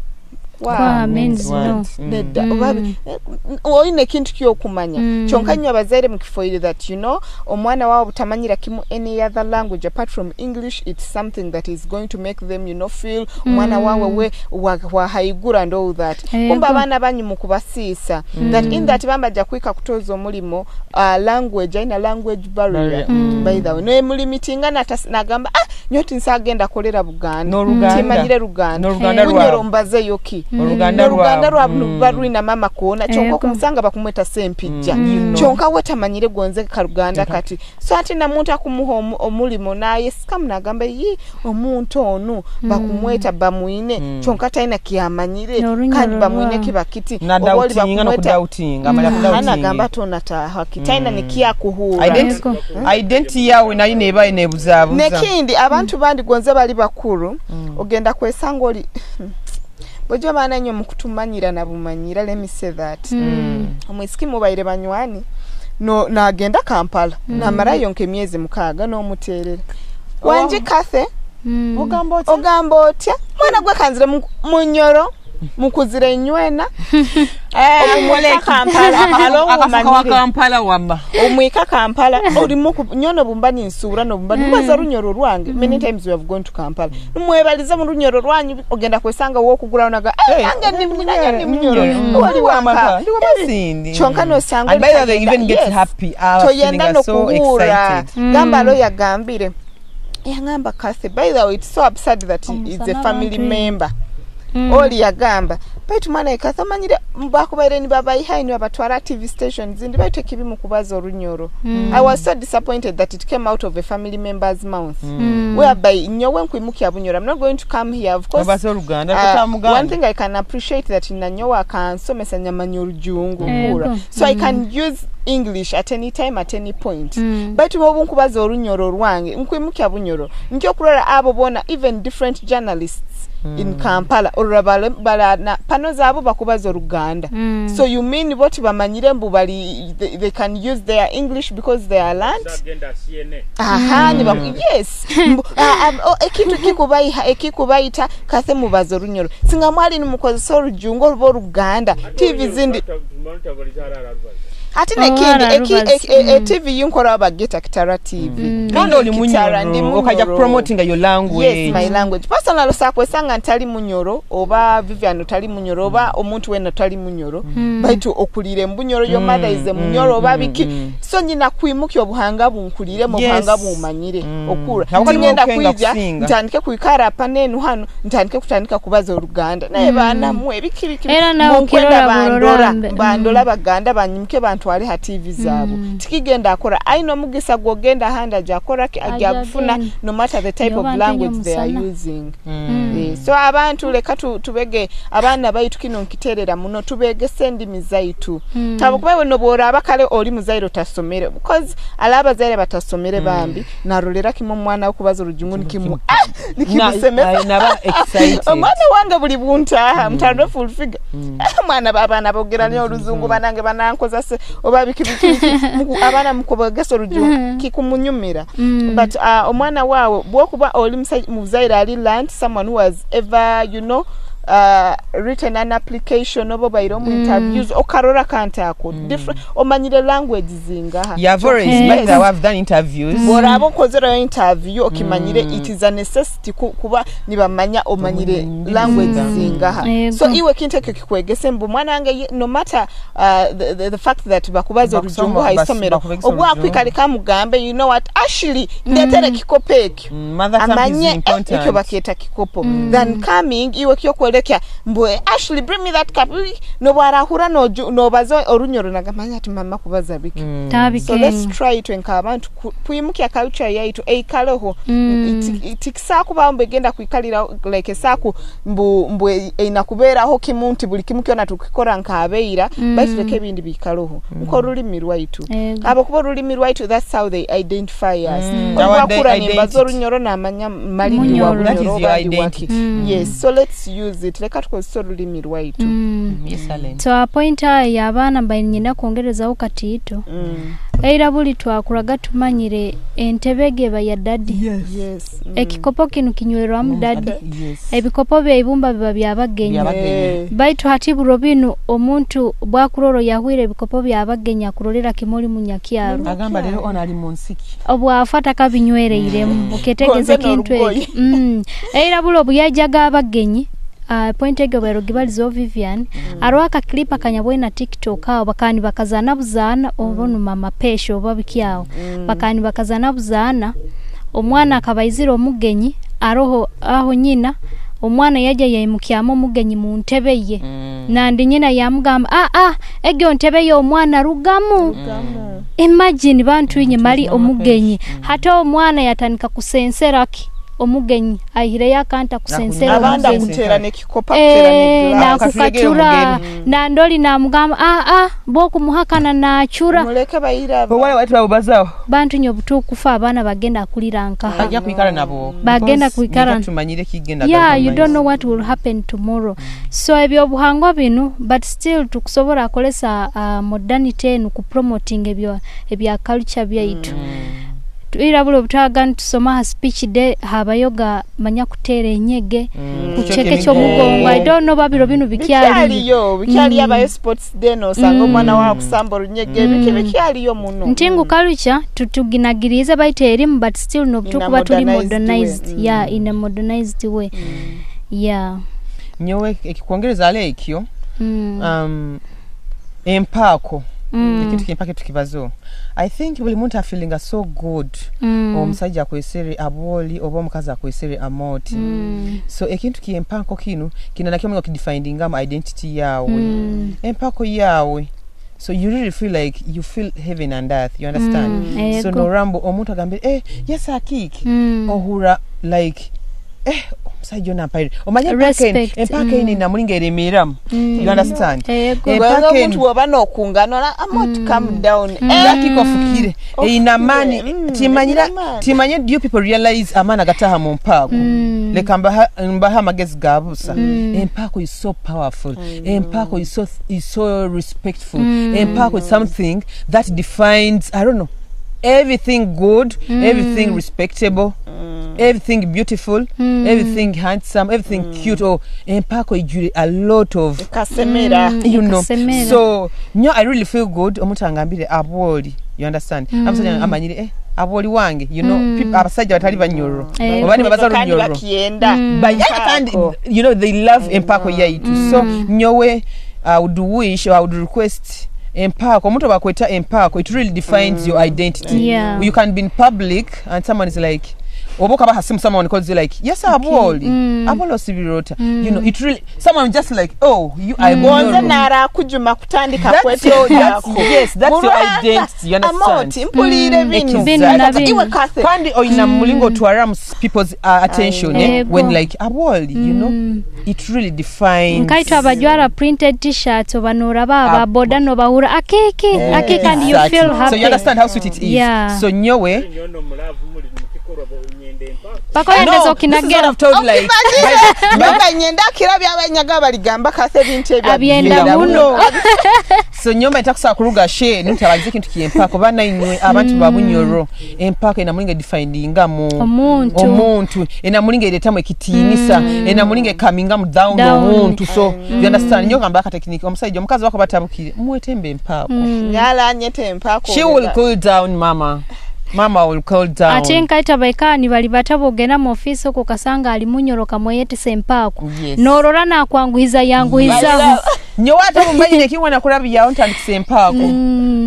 kwaha means what? Nedda. Oba bi-, eh, oyine ekintu ky'okumanya. Kyonka nyo abazaire mukifoire that, you know, omwana wawe butamanyira kimu any other language apart from English, it's something that is going to make them, you know, feel omwana wawe we wa, wa haiguru and all that. Kumbe abaana banyu mukubasiisa. That in that bamba ajja kuhika kutoza omulimo, uh, language, aina language barrier. By the way. Ne mulimitinga natas-, nagamba, "Ah, nyo tinsagenda kolera Buganda. Timanyire Ruganda. N'Oruganda rwabu. Bunyoro mbazeyo ki?" N'Oruganda rwabu. N'Oruganda rwabu niruba rwina mama koona. Kyonka okumusanga bakumweta Sempijja. Kyonka we tamanyire gonze ka Ruganda kati. So, hati na muntu akumuha omu-, omulimo, nayesikamu, nagamba, "Yi, omuntu onu, bakumweta, bamwine, kyonka taina kyamanyire, kandi bamwine kiba kiti." Oba oli bakumweta, nagamba, "Tona taha ki, taina nikyakuhura." Identi-, identity yawe nayo neba nebuzabuza. Nekindi, abantu bandi gonza bali bakuru, ogenda kwesanga oli, Bwegyo baana inywe mukutumanyira na bumanyira, let me say that. Omwisiki mubaire banywani, no, nagenda Kampala, namarayo nk'emyezi mukaaga, nomuterera. Wangi Cathy, ogamba otya? Ogamba otya? Mwana gwe kanzire mu-, Munyoro, mukuzire inywena. Eh, omwika Kampala, akafuka wa Kampala wama. Omwika Kampala, oli muku-, nyowe nobumba ninsura, nobumba nimbaza Runyoro rwange. Many times we have gone to Kampala. Nimwebaliza mu Runyoro rwanyu, ogenda kwesanga wokuguraho naga, "Eh, nange ndi Munyoro, ndi Munyoro." Wali wamaka. Kyonka nosanga oli kayenda, yes. Toyenda nokuhura. Gamba alo yagambire. Yangamba, "Cathy, by the way, it's so absurd that it's a family member." Oli yagamba, "Baitu mwana we Cathy, omanyire, bakubaire nibabaiha inywe abatwara T V station zindi, baitu ekibi mukubaza Orunyoro." I was so disappointed that it came out of a family member's mouth. Whereby, nyowe nkwimukya Bunyoro, I'm not going to come here, of course. Obaza Oluganda, uh, one thing I can appreciate that na nyowe akansomesa nyamanya Orujungu, mpura. So I can use English at any time, at any point. Baitu obu nkubaza Orunyoro rwange, nkwimukya Bunyoro. Nkyo kurora abo bona, even different journalists in Kampala, orora bale-, bara na pano zabo bakubaza Oluganda. So you mean bo tibamanyire mbu bali, they, they can use their English because they are learnt? Aha, niba-, yes. Mbu, ah, ah, oh, ekintu kikubaiha, ekikubaita, Cathy mubaza Orunyoro. Singa mwali nimukozesa Orujungu oba Oluganda, T V zindi. Ati nekindi, eki-, eki-, e-, e-, T V yinkora bagita Kitara T V. Kandi oli Kitara, ndi Munyoro, okaija Munyoro. Promotinga your language. Yes, my language. Personally, osakwesanga ntali Munyoro, oba Vivian otali Munyoro, oba omuntu wena otali Munyoro. Baitu okulire mu Bunyoro, your mother is a Munyoro, oba biki. So nyina kwimukya obuhanga bunkuliremu, obuhanga bumanyire. Okura. Tinyenda kwija, ntandike kwikara apa nenu hanu, ntandike kutandika kubaza Oluganda. Naye baana mwe, biki, biki, era nawe munkwenda okirora bandora, bandora Baganda, banyimuke, twali ha T V zaabo. Mm. Tikigenda akora. Aine omugisa gw'ogenda ahandi aja akora ki, aja kufuna, no matter the type of language they are using. Mm. Eh, so abantu leka tu-, tubege abaana baitu, kinu nkiterera muno, tubegese endimi zaitu. Mm. Habwokuba iwe n'obu oraaba kale oli muzaire otasomere, because hali abazaire batasomere bambi, narolera kimu omwana we kubaza orujungu nikimu-, ah, nikimusemeza. Na, na, naba excited. Omwana wange buli buntaha, mutandwa full figure. Mwana ba-, abaana boogera nyo oruzungu, banange banankozesa, oba biki, biki, biki. Muku-, abaana mukubegesa orujungu, kikumunyumira. But, uh, omwana waawe, bwokuba oli musa-, muzaire ali learned, someone who has ever, you know, uh, written an application, oba obaire omu interviews, okarora akantu ako. Different, omanyire language zingaha. You have always, by the way, I've done interviews. Bw'oraaba okozereyo interview, okimanyire, it is a necessity ku-, kuba nibamanya omanyire language zingaha. Yego. So, iwe kintu ekyo kikwegese mbu, mwana wange, ye-, no matter, uh, the, the, the fact that bakubaza orujungu ha isomero, obu akwikara kamugambe, "You know what, Ashley, ndetere ekikopo ekyo." Amanye, eh, ekyo bakyeta kikopo. Than coming, iwe kyokwolekya, mbu, eh, "Ashley, bring me that cup." Ui, n'obu arahura noju-, nobaza orunyoro, nagamanya ati, "Mama kubaza biki?" So let's try it, nka abantu ku-, kwimukya culture yaitu, eikaleho. Ti-, ti-, tikisakubaho mbu egenda kwikalira, like, esaku mbu, mbu e-, eina kubeeraho kimu nti buli kimu kyona tukikora nk'abeira, baitu leka ebindi biikaleho. Nk'orulimi rwaitu. Ego. Habwokuba orulimi rwaitu, that's how they identify us. Obu akura nimbaza Orunyoro, namanya mali ndi wa Bunyoro, oba ndi wa ki. Yes, so let's use it. Leka tukozese orulimi rwaitu. Yes, Allen. So, ha point aho y'abaana mbaire ninyenda kwongerezaho katiito. Era buli twakuraga tumanyire entebe egi eba ya daddy. Yes. Ekikopo kinu kinywerwamu daddy. Ebikopo bya ibumba biba bya bagenyi. Baitu hati biro binu omuntu bwakurora oyahwire ebikopo bya bagenyi akurolera kimu oli munyakyaro. Agamba lero onu ali mu nsiki. Obwafa atakabinyweriiremu. Oketegereza ekintu eki. Era buli obu yaijaga abagenyi, ah, point egi obaire ogibalizeho Vivian, haroho aka clip akanyabwire na TikTok aho, bakaba nibakazaana buzaana, oba onu mama Pesha, oba biki aho. Bakaba nibakazaana buzaana, omwana akaba aizire omugenyi, aroho aho nyina, omwana yaija yaimukyamu omugenyi mu ntebe ye. Nandi nyina yamugamba, "Ah, ah, egyo ntebe y'omwana, rugamu." Imagine, bantu inywe, mali omugenyi. Hati omwana yatandika kusensera ki? Omugenyi. Aihireyo akantu akusensera omugenyi. Abandi amuteera n'ekikopo, eh, akuteera n'eglass. Nakukatura. Nandi oli namugamba, "Ah, ah, bw'okumuhakana naacura." Muleke baira abo. Bantu nyowe butukufa, abaana bagenda kulira nkaha? Bagya kwikara nabo. Bagenda kwikara. Tumanyire kigenda. Yeah, you don't know what will happen tomorrow. So, ebyobuhangwa binu, but still tukusobora kukozesa, ah, modernity enu kupromoting ebyo, ebya culture byaitu. Tu-, ira buli obutwaga nitusoma ha speech day, habayoga manya kuteera enyege, kucekekya omugongo. I don't know, babiro binu bikyaliyo. Bikyaliyo, bikyaliyo, habayo sports day, nosanga omwana wawe akusamba orunyege, biki bikyaliyo muno. Nti ngu culture, tu-, tuginagiriize baitu erimu, but still n'obu tukuba tuli modernized. Yeah, in a modernized way. Yeah. Nyowe ekikwongereza hali ekyo, um, empaako. Ekintu ky'empaako tukibazeho. I think buli muntu afeelinga so good. Omusaija akwesere abwoli oba omukazi akwesere amooti. So ekintu ky'empaako kinu, kina nakyo okidefiningamu identity yaawe. Empaako yaawe. So you really feel like you feel heaven and earth, you understand? So ego. Norora mbu omuntu agambire, "Eh, yes, akiki." Ohura like, "Eh, omusaija onu ampaire." Omanye empaako enu, respect. Empaako enu eina mulingo eremeeramu. You understand? Ego. Empaako enu omuntu woba nokungana, ora, "Amooti, calm down." Eh. Lucky kofukire. Eina amaani, timanyira, eina amaani. Timanyira, do you people realize amaani agataha mu mpaako? Leka mbaha-, mbaha amagezi ga busa. Empaako is so powerful. Empaako is so, is so respectful. Empaako is something that defines, I don't know, everything good, everything respectable, everything beautiful, everything handsome, everything cute. Oh, empaako ijwire a lot of, ekasemera. You know. Ekasemera. So, nyo, I really feel good. Omuntu angambire abwoli, you understand? Abasaija amanyire, eh, abwoli wange, you know, peop-, abasaija batali banyororo. Eh. Oba nibabaza kandi Runyoro. Bakyenda. Bakyenda kandi, you know, they love empaako yaitu. So, nyowe, I would wish, I would request empaako. Omuntu obu akweta empaako, it really defines your identity. Yeah. You can be in public and someone is like, Oba okaba ha simu, someone calls you like, "Yes, Abwoli." Mm. "Abwoli, osibire ota?" You know, it really, someone just like, "Oh, you are Gonze Nyoro." Narakujuma kutandika That's your, that's, kwetendako. Yes, that's your Murora, identity, you understand? Amoti, mpulire Mm, binu. Binu na Exactly. binu. Iwe Cathy. Kandi oyina mulingo otwaramu s-, people's, uh, attention, eh, Ego. when, like, Abwoli, you know, it really defines Nkaitwe abajwara printed t-shirts, oba noraba aba Ab- boda nobahura, "Akiki, Eh, akiki," and you exactly. feel So you happy. understand how sweet it is. Yeah. So nyowe, Paka oyendeza No, this is what okinagera. I've told, like, Okimanyire, by- by- banyenda kira byabanyaga baligamba Cathy ebintu ebyo Abyenda abyenda muno. muno. So, nyomba ntakusa kuruga she, ntabanze ekintu ky'empako. Bana inywe, abantu ba Bunyoro, empako ena mulinga definingamu Omuntu. omuntu, ena mulinga eretamu ekitiinisa, ena mulinga ekamingamu down Down. omuntu. So, you understand? Nyowe ngamba akatekiniki, omusaija, omukazi wako batabukire, mwetembe empako. Nyala anyete empako. She will cool down, mama. Mama will cool down. Ate nkaita baikani bali bata bwogenda mu office okwo okasanga ali Munyoro okamweyetesa empako. Yes. Norora nakwanguhiza yanguhizaho. Nyowe ate obu mbaire nyekinywa nakurabyaho ntandikisa empako.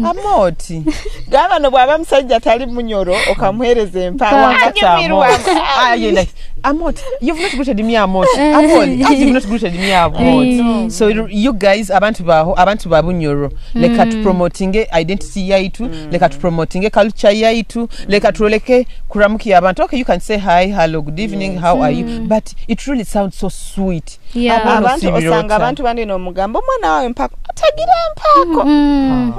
Amoti. Gamba nobwaba musajja atali Munyoro okamuhereza empako. Empako. Anyumirwa. Aye, like, Amoti, you've not greeted me, Amoti. Amoti, as you've not greeted me, Amoti. So you, you guys, abantu baho, abantu ba Bunyoro, leka tupromotinge identity yaitu, leka tupromotinge culture yaitu, leka twoleke kuramukya abantu. Okay, you can say hi, hello, good evening, how are you? But it really sounds so sweet. Yeah. Abana Abantu osanga osibirota. abantu bandi nomugamba, "Omwana wawe mpako, atagira mpako.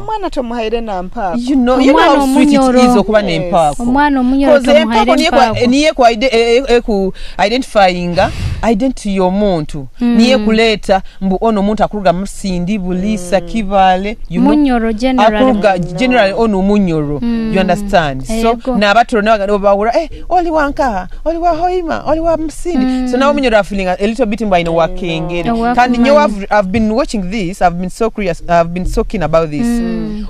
Omwana tomuhaire na mpako." You know, you know Omwana how sweet it Omunyoro. is okuba Yes. n'empako. Omwana Omunyoro 'Cause tomuhaire empako niyo ekwa-, empako. niyo ekwa ide-, e-, e-, eku identifyinga identity y'omuntu. Niyo ekuleeta mbu ono omuntu akuruga Musindi, Buliisa, Kibale, you know, Munyoro generally. akuruga generally ono Munyoro. You understand? So, Ego. n'abatoro nabo bagamba, bahura, "Eh, oli wa nkaha? Oli wa Hoima? Oli wa Musindi?" So, now Munyoro are feeling a, a little bit mbu aine wa Kengere. Owa Kandi nyowe Kumanya. I've, I've been watching this, I've been so curious, I've been so keen about this.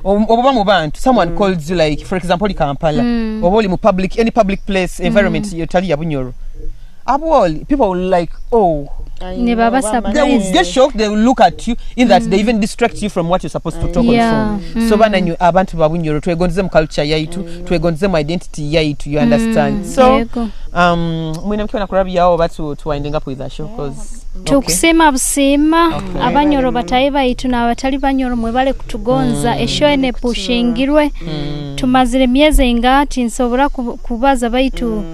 Ob-, obuba mu bantu, someone calls you, like, for example, oli Kampala, oba oli mu public, any public place, environment etali ya Bunyoro. Abwoli, people will, like, "Oh." I Nibaba know, surprised. They will get shocked, they will look at you, in that they even distract you from what you're supposed to talk on Yeah. phone. So, bana nyu-, abantu ba Bunyoro, twegondeze mu culture yaitu, twegondeze mu identity yaitu, you understand? So, Yego. um, mwine mukiona kurabyaho, but to, to winding up with the show, 'cause, okay. Tukusiima busiima, Okay. Abanyoro batali baitu n'abatali Banyoro, mwebale kutugonza. Eshow ene pushingirwe. Tumazire emyezi enga, tinsobora ku-, kubaza baitu,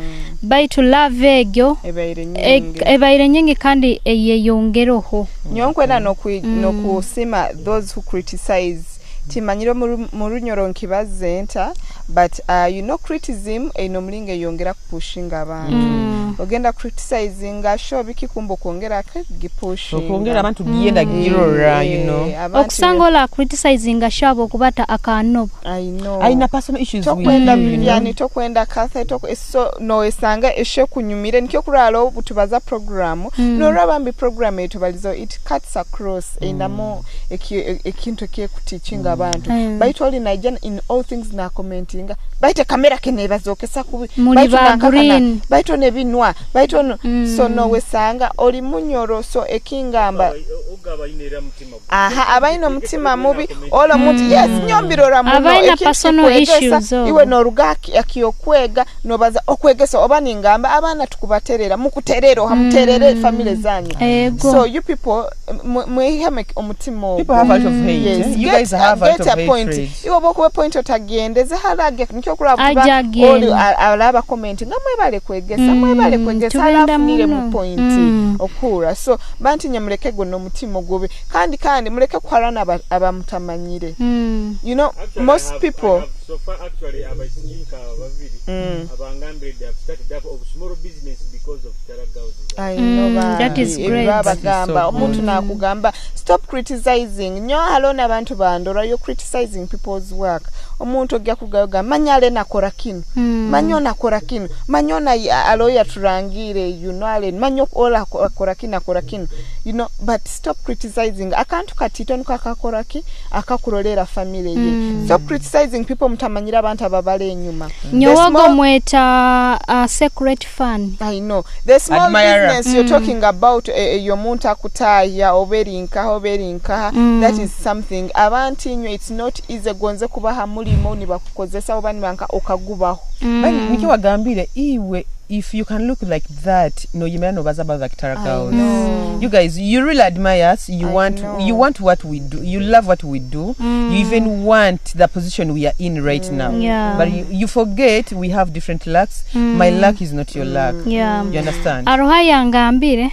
baitu love egyo, Ebaire e-, nyingi. ebaire nyingi kandi eyeyongereho. Nyowe nkwenda nokwi-, nokusima those who criticize. Timanyire mu ru-, mu Runyoro nkibaze nta, but, uh, you know, criticism eine omulingo eyongera kupushinga abantu. Ogenda criticizinga show biki kumbe okwongera kugipushinga. Okwongera abantu kugenda kugirora, you know. Eh, abantu Okusanga ola criticizinga show habwokuba ta-, akanoba. I know. Aina personal issues with Tokwenda you, you know. Vivian, tokwenda Cathy, tokwe-, so, noesanga esho kunyumire. Nikyo kurwara obu tubaza program. Norora bambi program eyo tubalizo, it cuts across. Einamu eki-, e-, ekintu ekyekutikinga abantu. Baitu oli naija in all things na commentinga. Baitu ekamera ke nebazokesa kubi. Muli Baitu ba nankaka na-, green. Baitu nebinwa. Baitu no-, so nowesanga oli Munyoro, so ekingamba. Ogaba aine era mutima Aha, abaine omutima mubi, ola omuntu, yes, nyowe mbirora muno, Abaine ekintu personal kikwegesa, issues, oh. iwe noruga aki-, akiyokwega, nobaza okwegesa, oba ningamba, abaana tukubaterera, mukuterera, oha muterere family zanyu. Ego. So, you people, mwe-, mwehemu omutima ogwo. People have a lot of hate, Yes, eh? You get, guys have a lot get of a point. hatred. Iwe obu okuba point otagendeze, haraga, nikyo kuraba kuba Aja agenda. oli a-, alaba comment, nga mwebale kwegesa, mwebale kwegesa, tubenda harafunire muno. mu point. Okuhurra. So, bantu inywe muleke gwo n'omutima ogubi. Kandi, kandi muleke kuharana aba-, abamutamanyire. You know, Actually, most I have, people I have so far actually abaisiki nka babiri abangambire they have started up of small business because of Kitara girls. I know, bambi, that is ebi great. babagamba, That is so omuntu good. nakugamba, "Stop criticizing." Nyowe haliho n'abantu bandora, "You're criticizing people's work." Omuntu ogya kugayoga, "Manya ale nakora kinu. Manya onu akora kinu. Manya onu ayi-, a-, aloho yaturangire, you know, ale, manya ok-, ora ako-, akora kinu, akora kinu." You know, but stop criticizing. Akantu katito niko akakora ki? Akakurolera family ye. Stop criticizing people mutamanyire abantu ababali enyuma. The Nyowe ogwo small mweta, uh, secret fan. I know. The small Admirer. business you're talking about, eh, eh, y'omuntu akutahya, oba eri nkaha, oba eri nkaha, that is something. Abantu inywe, it's not easy, gonze kubaha mulimo, nibakukozesa, oba nibanka-, okagubaho. Bali, nikyo wagambire, iwe, If you can look like that, no, you may not bother about the Kitara girls. You guys, you really admire us. You want, you want what we do. You love what we do. You even want the position we are in right now. Yeah. But you, you forget we have different lucks. My luck is not your luck. Yeah. You understand? Aroha yangambire,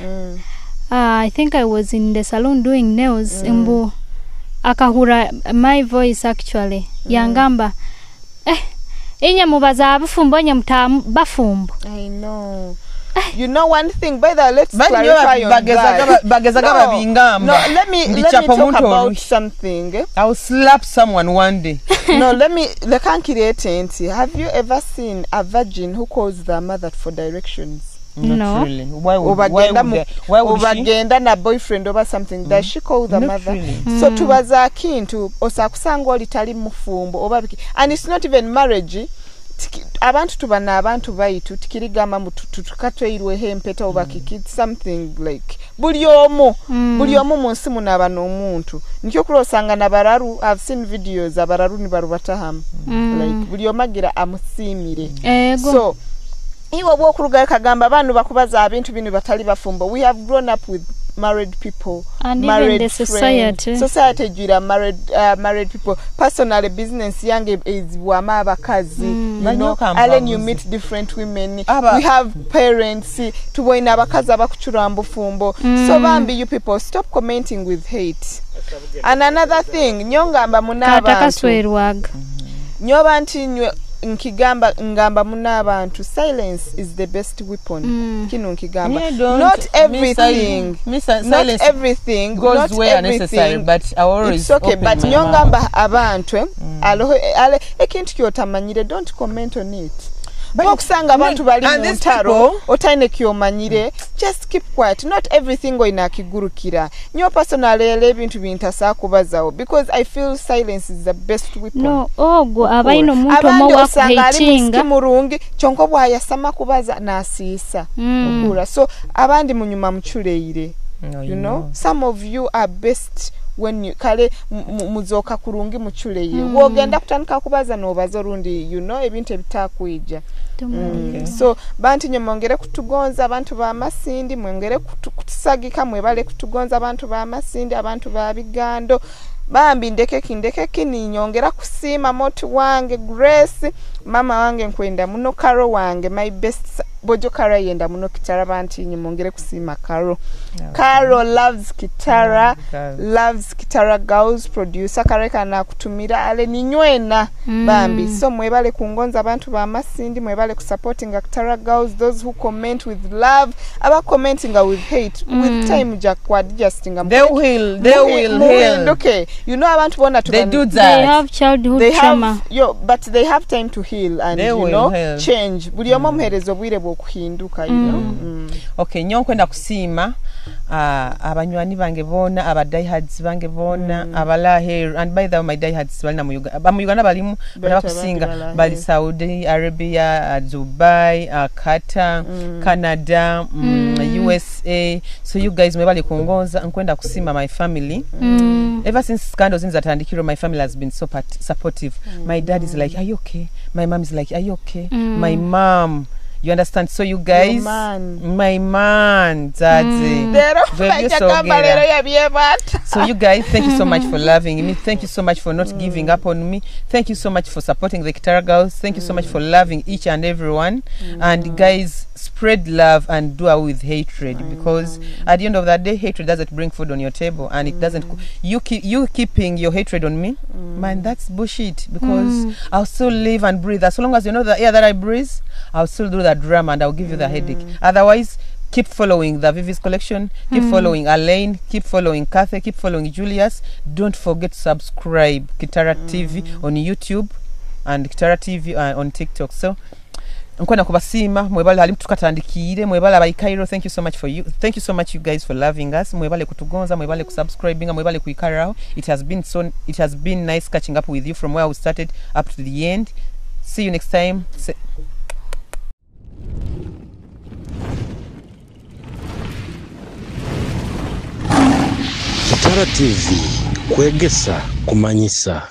uh, I think I was in the salon doing nails, mbu akahura my voice actually. Yangamba, "Eh, inye mubaza abafumbo, inye mutamu bafumbo." I know. You know one thing, by the way, let's clarify on that. Bagezaga ba-, bagezaga babingamba. No, let me, let me talk about something, eh? I will slap someone one day. No, let me, leka nkirete nti, have you ever seen a virgin who calls their mother for directions? Not really. Why would, why would they, why would she? Obagenda na boyfriend oba something. Does she call the mother? Not really. So tubaza kintu, osa kusanga oli tali mufumbo, oba biki. And it's not even marriage. Tiki-, abantu tuba n'abantu baitu, tikirigamba mbu tu-, tu-, tukatweirweho empeta oba kiki, it's something like, buli omu, buli omu mu nsi munu aba n'omuntu. Nikyo kuli osanga n'abararu, I've seen videos, abararu nibarubata hamu. Like, buli omu agira amusiimire. Ego. So, iwe obwokurugayo kagamba, abantu bakubaza ebintu binu batali bafumbo. We have grown up with married people, and even married the friends. Society. Society ejwire married, uh, married people. Personally, business yange ezibwamu abakazi. You know, and then you meet different women. We have parents. Tuboine abakazi abakucura mu bufumbo. So bambi, you people, stop commenting with hate. And another thing, nyowe ngamba muna abantu. Katakaswerwaga. Nyowe bantu inywe nkigamba, ngamba muna abantu, silence is the best weapon. Kinu nkigamba. Not everything, not everything, not everything. It's okay, but nyowe ngamba abantu, eh, aloho, eh, ale, ekintu kyotamanyire, don't comment on it. But okusanga abantu bali mu ntaro, otaine kyomanyire, just keep quiet. Not everything oine akigurukira. Nyowe personally, ebintu bintasakubazaho because I feel silence is the best weapon. No, ogwo abaine omuntu omu owakuhatinga. Abandi osanga ali mwisiki murungi, kyonka obwayasama kubaza, nasiisa. Okura. So, abandi munyuma muculeire. You know, some of you are best when you, kale, mu-, mu-, muzoka kurungi muculeire. Wogenda kutandika kubaza, nobaza orundi, you know, ebintu ebitakwija. So, bantu inywe mwongere kutugonza, abantu ba Masindi, mwongere kutu-, kutusagika, mwebale kutugonza, abantu ba Masindi, abantu ba Bigando. Bambi, ndeke ki, ndeke ki, ninyongera kusiima moti wange, Grace, mama wange, nkwenda muno, Karo wange, my best s-, bojo Karo ayenda muno Kitara, bantu inywe mwongere kusiima Karo. Karo loves Kitara, loves Kitara girls, producer Karo eka nakutumira, ale ninywena, bambi. So, mwebale kungonza abantu ba Masindi, mwebale kusupportinga Kitara girls, those who comment with love, aba commentinga with hate, with time, ja kwa adjustinga. They will, they will heal. Muhinduke. You know, abantu bona tuba. They do that. They have childhood trauma. Yo, but they have time to heal and, you know, change. Buli omu omuhereza obwire bw'okuhinduka, you know. Okay, nyowe nkwenda kusiima, ah, abanywani bange bona, aba diehards bange bona, abali aheru. And by the way, my diehards bali na mu Uganda. Aba mu Uganda balimu, bali abakusinga, bali Saudi Arabia, ah, Dubai, ah, Qatar, Canada, mm, U S A. So you guys, mwebale kungonza, nkwenda kusiima my family. Ever since scandals zinu zatandikirwe, my family has been so pat-, supportive. My dad is like, "Are you okay?" My mom is like, "Are you okay?" My mom, you understand? So you guys, my man, Zazi. Lero, lero yabyebata. So you guys, thank you so much for loving me. Thank you so much for not giving up on me. Thank you so much for supporting the Kitara girls. Thank you so much for loving each and everyone. And guys, spread love and do away with hatred, because at the end of the day, hatred doesn't bring food on your table, and it doesn't co-, you keep, you keeping your hatred on me, man, that's bullshit, because I'll still live and breathe. As long as you know the air that I breathe, I'll still do the drama and I'll give you the headache. Otherwise, keep following the Vivi's Collection, keep following Alain, keep following Kathy, keep following Julius. Don't forget to subscribe Kitara T V on YouTube and Kitara T V, uh, on TikTok. So, nkwenda kubasiima, mwebale hali tukatandikiire, mwebale abaikairo, thank you so much for you, thank you so much you guys for loving us, mwebale kutugonza, mwebale kusubscribinga, mwebale kwikarraho. It has been so, it has been nice catching up with you from where we started up to the end. See you next time. Se- Kitara T V, kwegesa, kumanyisa.